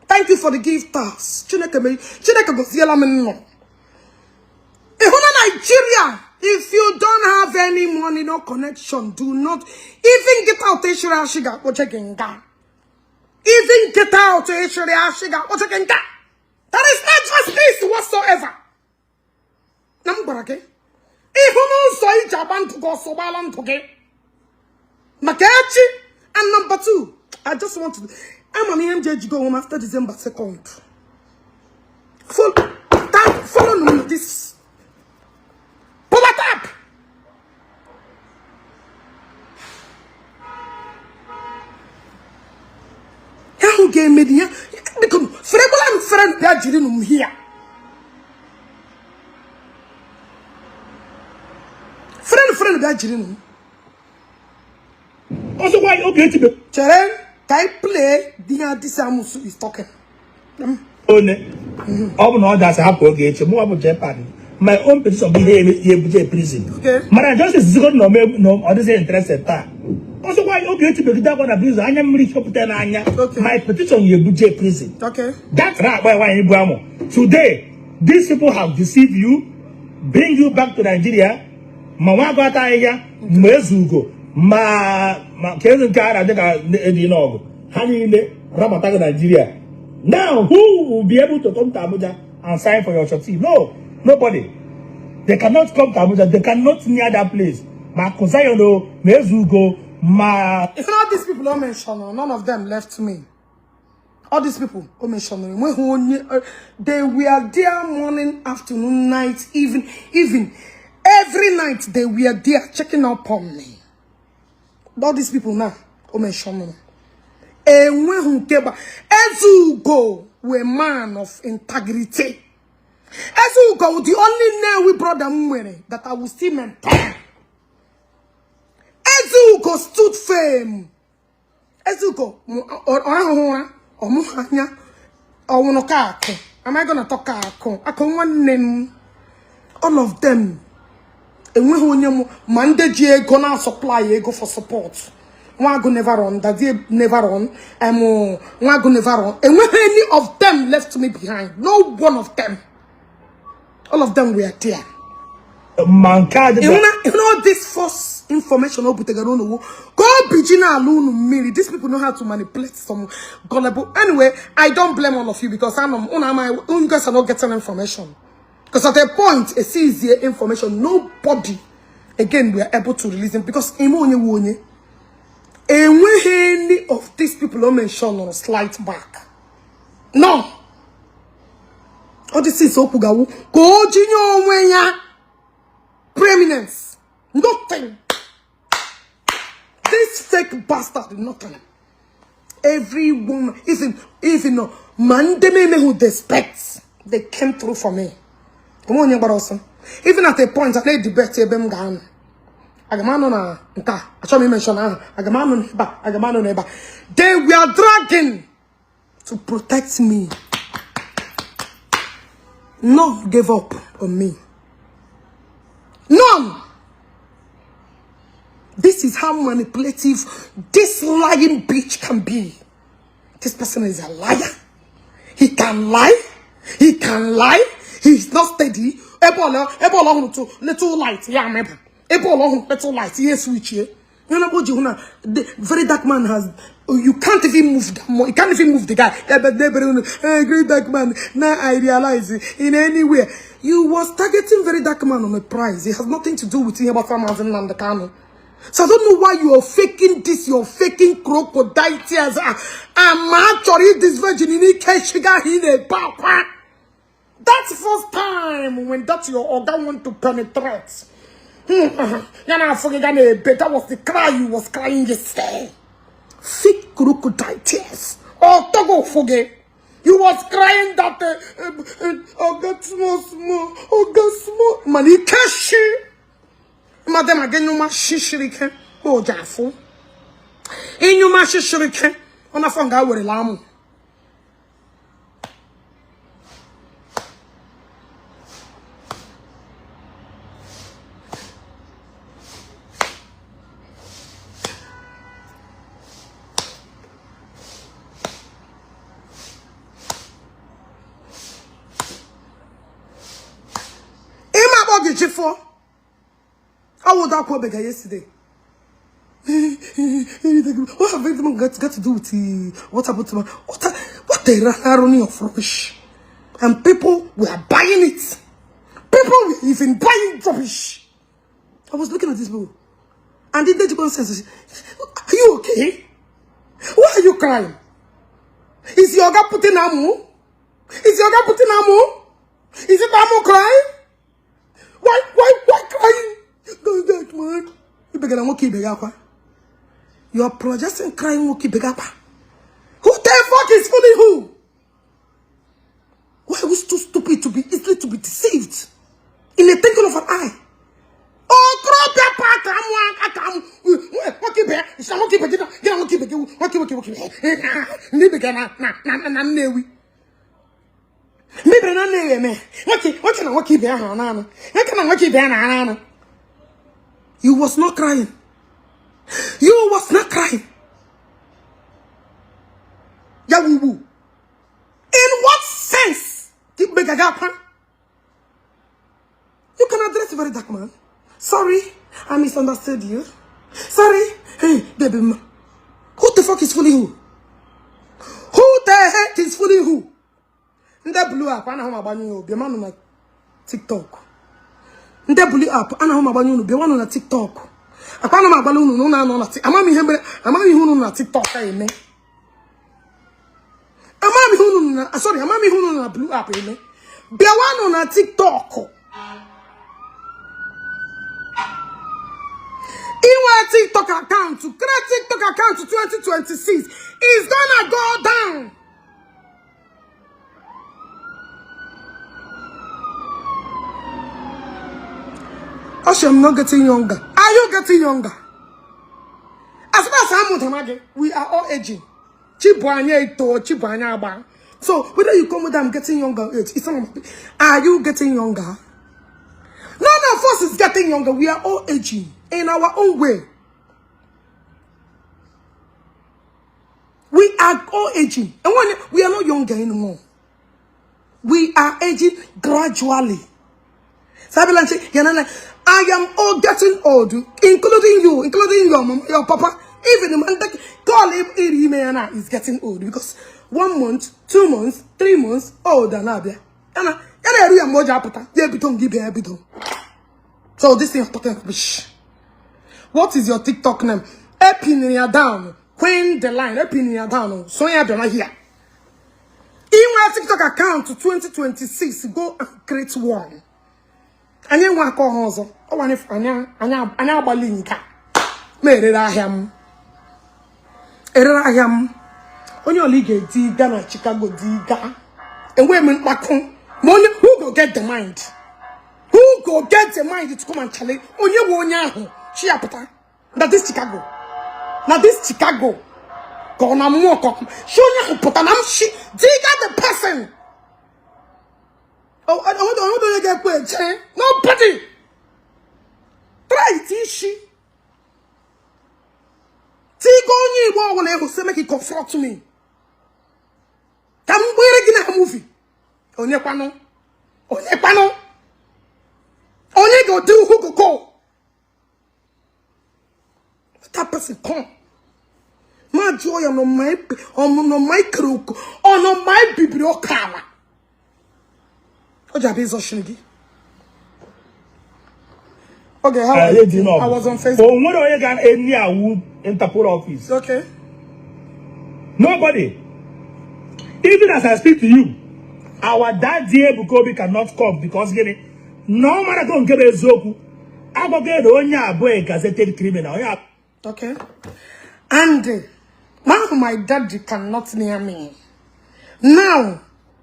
Thank you for the gift tax. Nigeria. If you don't have any money, no connection, do not even get out Even get out That is not justice whatsoever. Number again. If you know so Japan to go so balan to get Ogechi. And number 2, I just want to I'm an MJ go home after December 2nd. Follow me this. Pull it up. Who gave me the because friend Bajin here. Friend Bajin.
Also, why Ogechi?
Cheren, can play the Disamusu is talking.
Oh, no, that's a happy Ogechi. More about Jpac. My own petition be here prison.
Okay.
My justice is going no other interested. Also, why Ogechi be that one abuse? I am rich up to my petition ye budget prison.
Okay.
That's right. Why today these people have deceived you, bring you back to Nigeria. Mama got aya mezugo ma kezen kara de edinogo. Hanile Ramataga Nigeria. Now who will be able to come to Abuja and sign for your shorty? No. Nobody. They cannot come to Abuja. They cannot near that place. Ma Kosayono, Mezugo, Ma.
If all these people don't mention, none of them left me. All these people don't mention. They were there morning, afternoon, night, even every night they were there checking up on me. All these people now don't mention. And when Eziokwu were a man of integrity. Eziokwu, the only name we brought them wearing that I will still maintain. Eziokwu stood firm. Eziokwu, am I gonna talk? I can one name. All of them. And when Monday gonna supply go for support. One go never run, that they never run, one go never run. And when any of them left me behind, no one of them. All of them were there. You know this false information. Go Bijina alone. These people know how to manipulate some gullible. Anyway, I don't blame all of you because you guys are not getting information. Because at a point, it sees the information. Nobody, again, we are able to release them because and when any of these people are mentioned on a slight back. No. All this is Okugawu. Go Jinyo Wenya. Preeminence. Nothing. This fake bastard, nothing. Every woman, even no man, they may who they expect, they came through for me. Come on, even at a point, I played debate Ebem Gan. Agamano na nka. I saw me mention Agamano neba. They were dragging to protect me. None gave up on me. None. This is how manipulative this lying bitch can be. This person is a liar. He can lie. He can lie. He's not steady. Little light. Yeah, remember. Little light. Yes, switch here. The very dark man has. You can't even move that. You can't even move the guy. Great dark man. Now I realize in any way you was targeting very dark man on a prize. It has nothing to do with him about farmers and the canoe. So I don't know why you are faking this. You're faking crocodile tears. I'm actually this virgin in a power. That's the first time when that's your organ want to penetrate. That was the cry you was crying yesterday. Fake crocodile tears. Oh, Togo forget. You was crying that oh God small. Oh God small. Money cash. Madam again no mashishirike. Oh Jafo. In you mashishirike. On a fanga with a lamb. Ogechi, how would that call beggar yesterday? What have anyone got to do with what happened to my what a irony of rubbish? And people were buying it. People were even buying rubbish. I was looking at this book, and the lady says, "Are you okay? Why are you crying? Is your guy putting ammo? Is your guy putting ammo? Is it ammo crying? Why crying? Go that man. You are projecting crying Who the fuck is fooling who? Why are we too stupid to be easily to be deceived? In the thinking of an eye. Oh, crop You was not crying. You was not crying. Yawubu. In what sense did Begagapa? You can address a very dark man. Sorry, I misunderstood you. Sorry. Hey, baby. Who the fuck is fooling who? Who the heck is fooling who? That blew up. I know how about be man on TikTok. That blew up. I know how about you be one on TikTok. I can't know about no na TikTok. I'm who na TikTok. Sorry, I'm who na blew up. Be one on TikTok. In my TikTok account, to create TikTok account to 2026 is gonna go down. Actually, I'm not getting younger. Are you getting younger? As far as I'm with we are all aging. So whether you come with I'm getting younger, it's not. Are you getting younger? None of us is getting younger. We are all aging in our own way. We are all aging, and when we are not younger anymore, we are aging gradually. I am all getting old, including you, including your mom, your papa, even the man that call him is getting old because 1 month, 2 months, 3 months older than So this thing is talking rubbish. What is your TikTok name? Epinia down, Queen the line, Epinia down, Sonia Donna here. In my TikTok account to 2026, go and create one. And then one call Honzo. Oh, one if Anya Balinka. Made it I am. On your league, Diga, Chicago, Diga. And women back home. Money, who go get the mind? Who go get the mind to come and challenge? On your one yaho. She apata. That is Chicago. Now this Chicago. Go on a more. Show you put an she. Diga the person. Oh, I don't get paid. Nobody. one who say make it confront me. Come where again a movie. Onye kwano. Onye go do who go. That person come. My joy on my micro on my bibliocala. Oja bezo shingi. Okay, how I was on Facebook.
Oh, what are you going to Interpol office?
Okay.
Nobody. Even as I speak to you, our dad here Bukobi cannot come because no matter go get Eziokwu. I go get onya boy gazetted criminal.
Okay. And my daddy cannot near me. Now,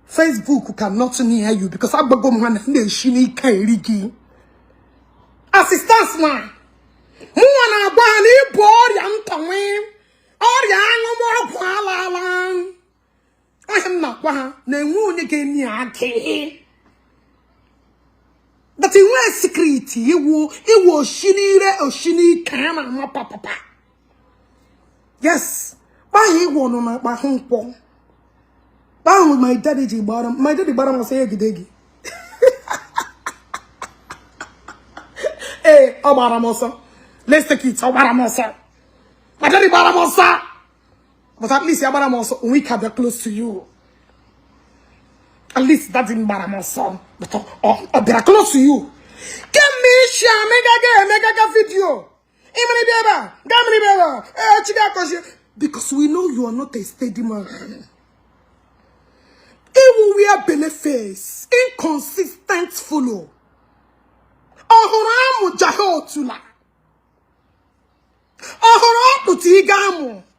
Facebook cannot near you because I go man shini kairigi. Assistance man. Mwana bani board yam tawim. Or yang more qualalan. I am not one. Ne woon again yaki. That he was secret. He was shini or shini kama ma papa. Yes. Why he won on my home pong? Bound with my daddy bottom. My daddy bottom was a gidegi. Hey, Obaramosa. Let's take it. Obaramosa. My daddy Baramosa. But at least Yabaramosa, we can be close to you. At least that's in Baramosa. But they are close to you. Get me share mega video. Because we know you are not a steady man. It will wear benefits, inconsistent follow.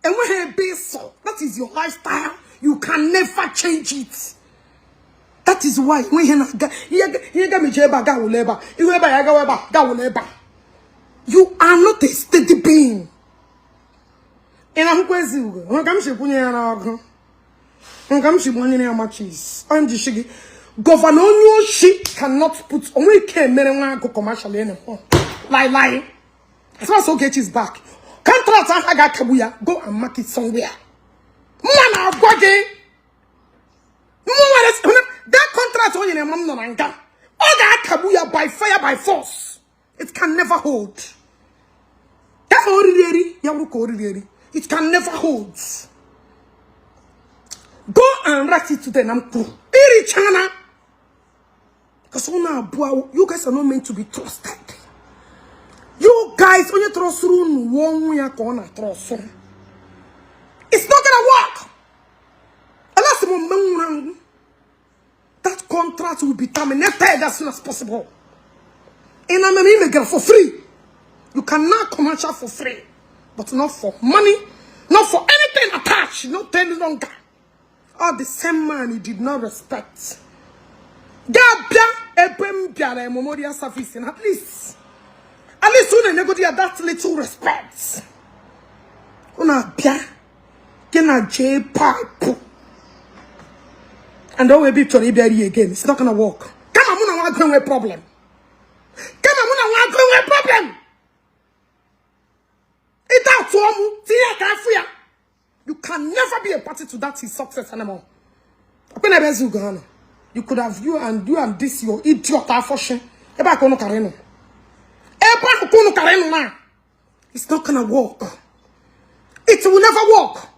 And when that is your lifestyle, you can never change it. That is why when you are not a steady being. And I'm going Governor she cannot put only go commercially anymore. Lie. As far as Ogechi's back. Contract I got Kabuya, go and mark it somewhere. Man, that contract on your mom no manga. All that Kabuya by fire by force. It can never hold. It can never hold. Go and write it to the Namku. China. Because you guys are not meant to be trusted. You guys, when you trust room, it's not gonna work. Unless that contract will be terminated as soon as possible. And I'm an immigrant for free. You cannot commercial for free, but not for money, not for anything attached, not any longer. All the same man he did not respect. Memorial service, and at least when they go there, that little respect. Una bia, kena Jpac, and don't we be to be again. It's not gonna work. Come on, muna wa going problem. It's out to you can never be a party to that his success anymore. You could have you and this your idiot afoshe. It's not gonna work. It will never work.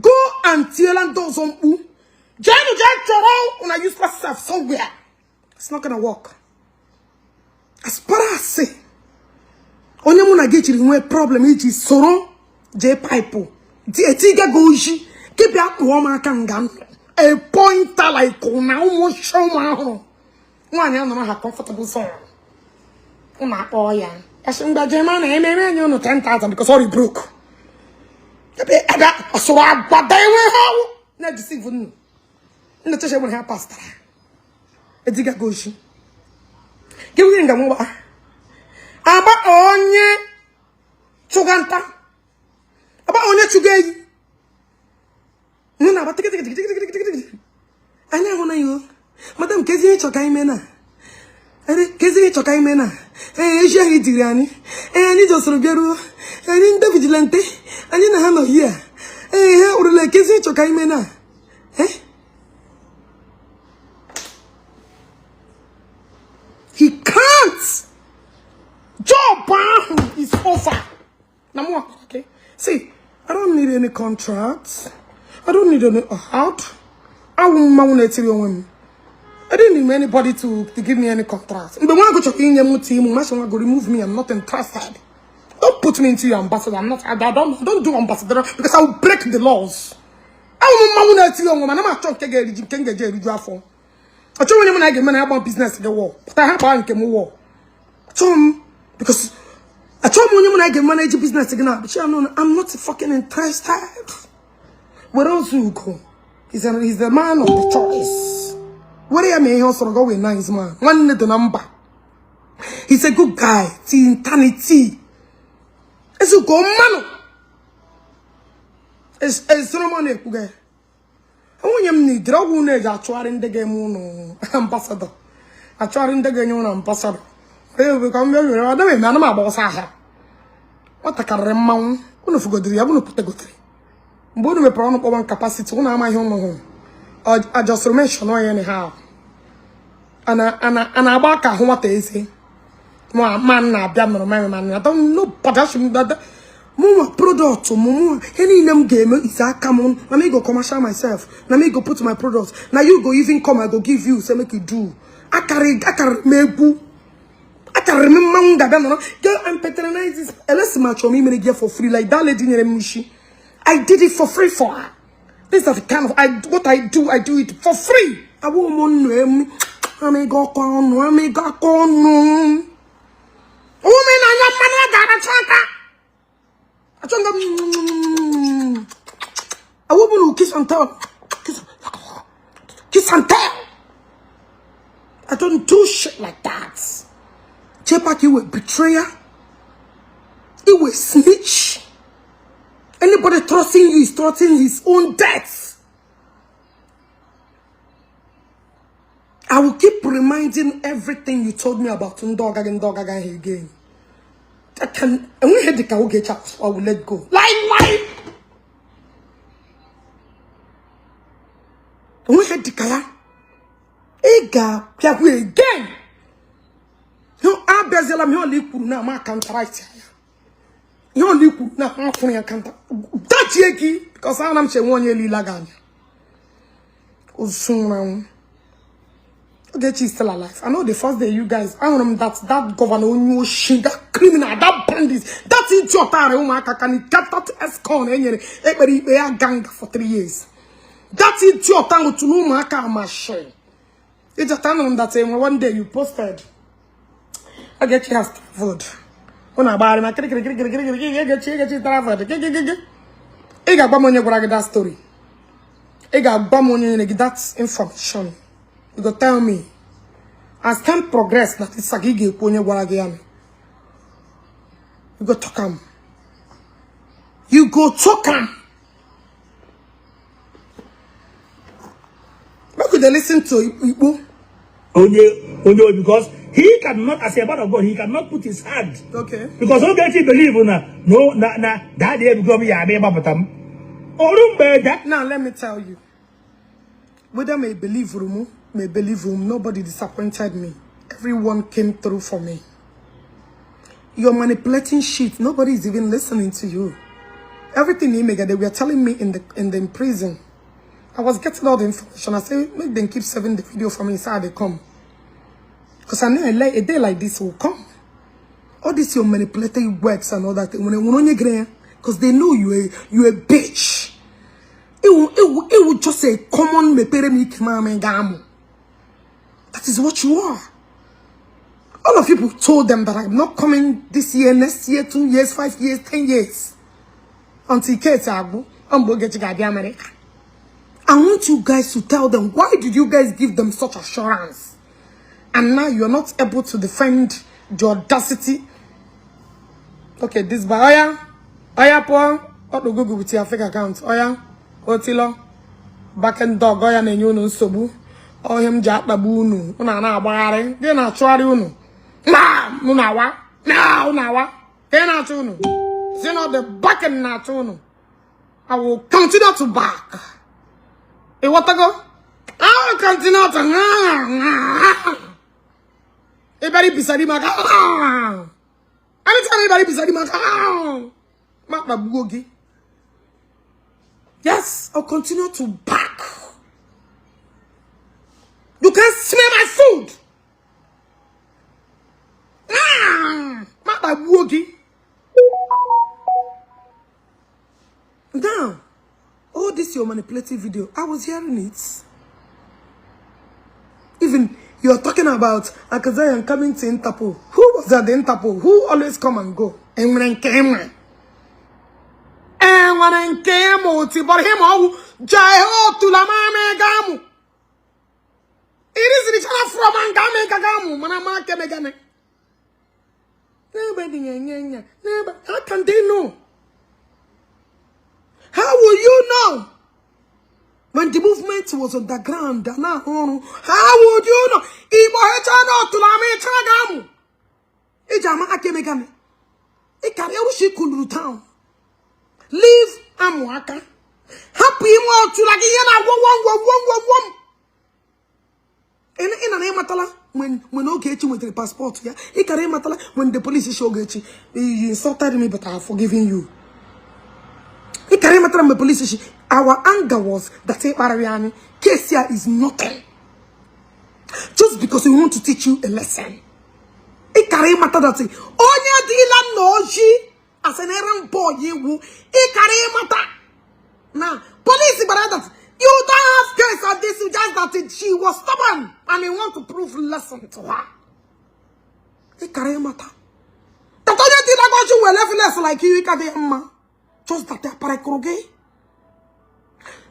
Go and tell those on who use myself somewhere. It's not gonna work. As far as I say, onye muna get you problem is soro Jpac. Etiga goji keep ya kuoma kangam a pointer like na almost show my home. One ya no have comfortable song. Una oya. Asumba German you know 10,000 because already broke. So but they were how na deceive no. No teshe won help pastor. Etiga goji. Give me ngamo ba. Aba onye chuganta. Aba onye chugei. Nuna ba tiki. Anya hona yo. Madam kezi choka imena. Kezi choka imena. Eje hidirani. Ani josoro biaru. Ani nda vigilante. Ani na hano here. Hey, urule kezi choka imena. He can't. Job is over. Okay. See, I don't need any contracts. I don't need any out. I didn't need anybody to give me any contracts. But when I go to the team, go remove me. I'm not interested. Don't put me into your ambassador. I don't do ambassador because I will break the laws. I want business in the war. But I have bank in the war. Because I told you when I get manage business again, but I'm not fucking interested. Where else you go? He's the man of the choice. Where am I also go with nice man? One need the number. He's a good guy. Tintanity. It's a good man. It's no money. I want you need drug wounded. I try in the game ambassador. I try in the game ambassador. They become very other man. My boss. What I can remember. One forgot the other put the good. But me problem one capacity. One am I home? I just mention why anyhow. And I back at what they say. Man, I don't know, but I should that. More product, more any name game is a come on. Let me go commercial myself. Let me go put my products. Now you go even come, I go give you, say make you do. I can remember that. Girl, I'm patronizing this. Let's match on me get for free like that lady in Mushi. I did it for free for her. This is the kind of what I do it for free. I won't know. I may go on. Woman, a woman who kiss and tell. Kiss and tell. I don't do shit like that. Jpac, you a betrayer. You a snitch. Anybody trusting you is trusting his own death. I will keep reminding everything you told me about Ndogaga again. And we had the Ogechi, I will let go. Lie. And we had the Kaya. Ega, again. You are Bezelam, you only could now, my can't write. You only could now, my phone can't. That's Yaki, because I'm saying 1 year Lagan. Oh, soon. Ogechi is still alive. I know the first day you guys, I want that governor knew she, that criminal, that bandit, that idiot, can get that escort and gang for 3 years. That idiot, I want to know my car, my share. It's a time that one day you posted. Ogechi has traveled. When I buy him, I get traveled. I got bomb that story. I got bomb that information. You go tell me, as time progress, that is Sagigi Ponye Waragian. You go talk him. You go talk him. Why could they listen to Ibu?
Only because he cannot, as a man of God, he cannot put his hand.
Okay.
Because Ogechi believe that they become Yabe.
Now let me tell you. Whether may believe Rumu, may believe him, nobody disappointed me. Everyone came through for me. You're manipulating shit. Nobody is even listening to you. Everything they were telling me in the prison. I was getting all the information. I said, make them keep saving the video for me inside they come. Because I know a day like this will come. All this your manipulating words and all that. Because they know you're a bitch. It would just say common that is what you are. All of you told them that I'm not coming this year, next year, 2 years, 5 years, 10 years. Until America. I want you guys to tell them, why did you guys give them such assurance? And now you're not able to defend the audacity. Okay, this by Oya Paul, what to Google with your fake account? Oya, Otilo, back and dog, Oya, and you know, Sobu, or him Jack Babunu, Una Wari, then I try you. Nah, Munawa, now, then I tune. See, not the back and not tune. I will continue to back. Hey, what I go? I will continue to. Everybody beside him. Anytime anybody beside him, Mama Bugogi. Yes, I'll continue to back. You can smell my food. Mama Bugogi. Now, all this your manipulative video, I was hearing it. Even you're talking about Akazayan coming to Interpol. Who was at the Interpol? Who always come and go? And when I came, but him all Jaho to la mame gamu. It is the channel from Angame Kagamu, Manama Kemegane. Nobody, how can they know? How will you know? When the movement was on the ground, how would you know? Ibo hechano tulame chagamu. Ijama akemegame. Ikareushi kulu town. Leave Amwaka. Happy more to like yana wom. In a name matala when Ogechi with the passport, yeah. Ikare matala when the police is Ogechi. You insulted me, but I have forgiven you. Our anger was that Mariani case here is nothing. Just because we want to teach you a lesson. Ikare mata that onya dila noji as an errand boy you ikare mata. Now police that you don't have case of this, you just that she was stubborn and you want to prove lesson to her. Ikare mata. That onya dila goju well less like you ikade amma. Just that they are parakroge.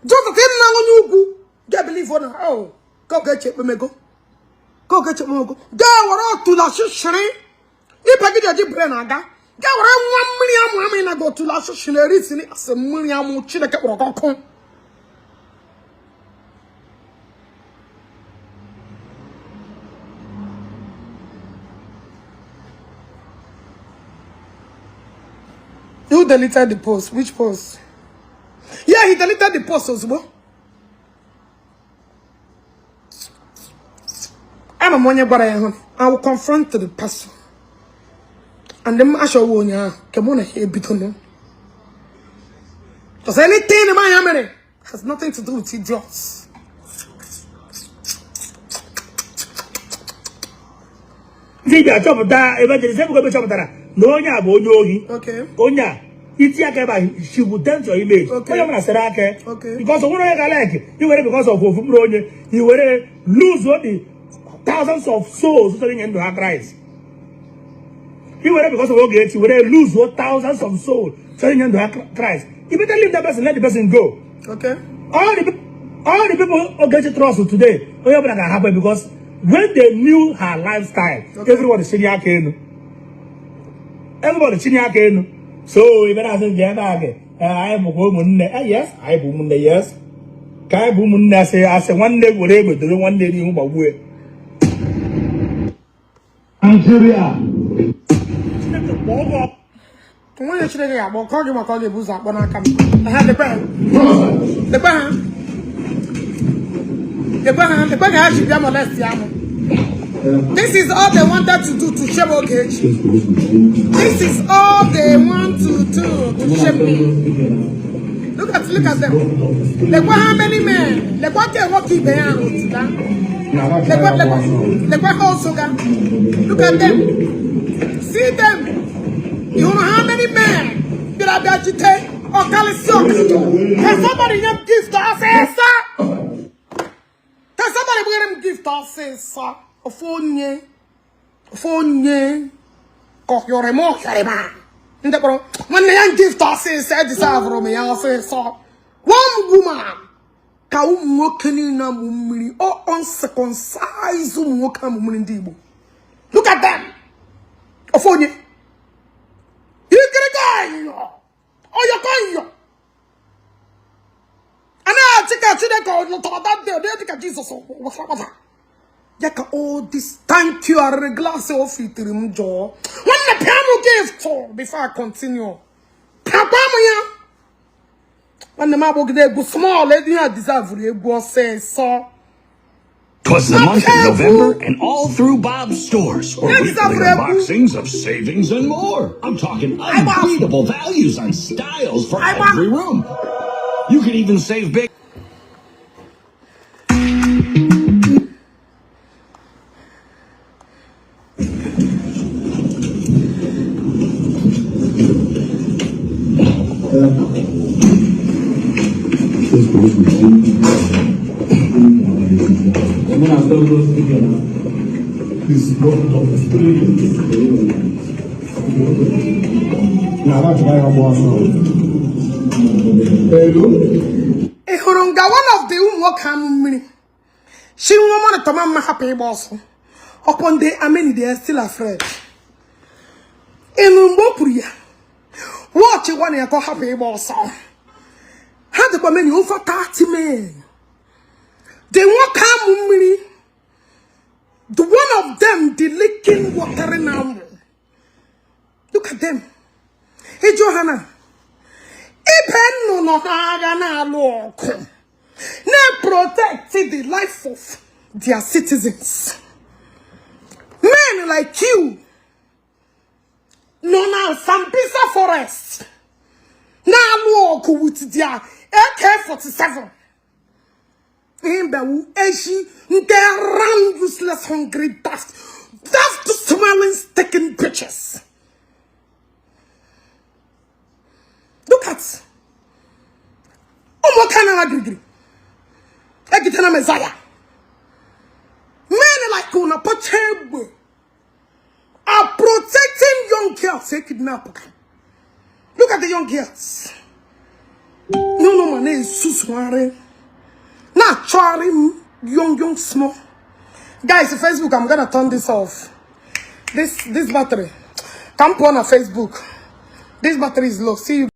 Just that they now you go. Get believe on oh. Go get check me go. Go get check me go. Go wara to la shishri. If I get your brain aga. Go wara 1 million go to la shishri. Recently as a million chile ke wara kon. Who deleted the post? Which post? Yeah, he deleted the post as well. I'm a money, but I will confront the person. And then I shall warn you. Come on, here, bitono. Because anything in my family has nothing to do with idiots. Okay.
She would dance your image. Okay. Because of what I like, you were because of you were lose what the thousands of souls turning into her Christ. You were because of Ogechi, you were lose what thousands of souls turning into her Christ. You better leave that person, let the person go.
Okay.
All the people Ogechi trust today, happy because when they knew her lifestyle, okay. Everybody is senior. Everybody senior. So you better say I am a woman. Yes, I am a woman. Yes. Kai woman say I say one day we're able to do one day you about way. Nigeria.
When you should have call you booze up when I come. I had the band. The band has to be molested. This is all they wanted to do to shame Ogechi. This is all they want to do to shame me. Look at them. Look how many men. Look what they're walking behind. Look what also got. Look at them. See them. You know how many men did I bet you take or call it silk? Can somebody give gift to us, sir? Can somebody bring them gift to us, sir? Phone, your remote, when the young gift us said this over me, I'll say so. One woman, Kaum walking mummy, or uncircumcised woman. Look at them. A phone, you get a guy, or you're going. And I take a chicken, that they take a Jesus. Yaka all this thank you a glass of it in jaw. When the piano gift before I continue. Papa When the man go small, let you deserve for you say so.
'Twas the month of November, and all through Bob's stores were weekly unboxings of savings and more. I'm talking unbeatable values on styles for every room. You could even save big.
One of the Umwakam, she woman to Mamma happy boss. Upon the Ameni, they are still afraid. In Umbopuria, watch you one call happy boss. Had the women over 30 men. They won't come with me. The one of them, the licking water now. Look at them. Hey, Johanna. Ipen no hagana look. They protected the life of their citizens. Men like you. No, now, Sambisa Forest. Now walk with their AK-47. Imbewu eji they run useless hungry dust smelling sticking bitches. Look at what kind of agree Egitana Messiah. Men like una Pachebo are protecting young girls they kidnap. Look at the young girls. No man is susware. Not trying young small. Guys, Facebook, I'm gonna turn this off. This battery. Come on Facebook. This battery is low. See you.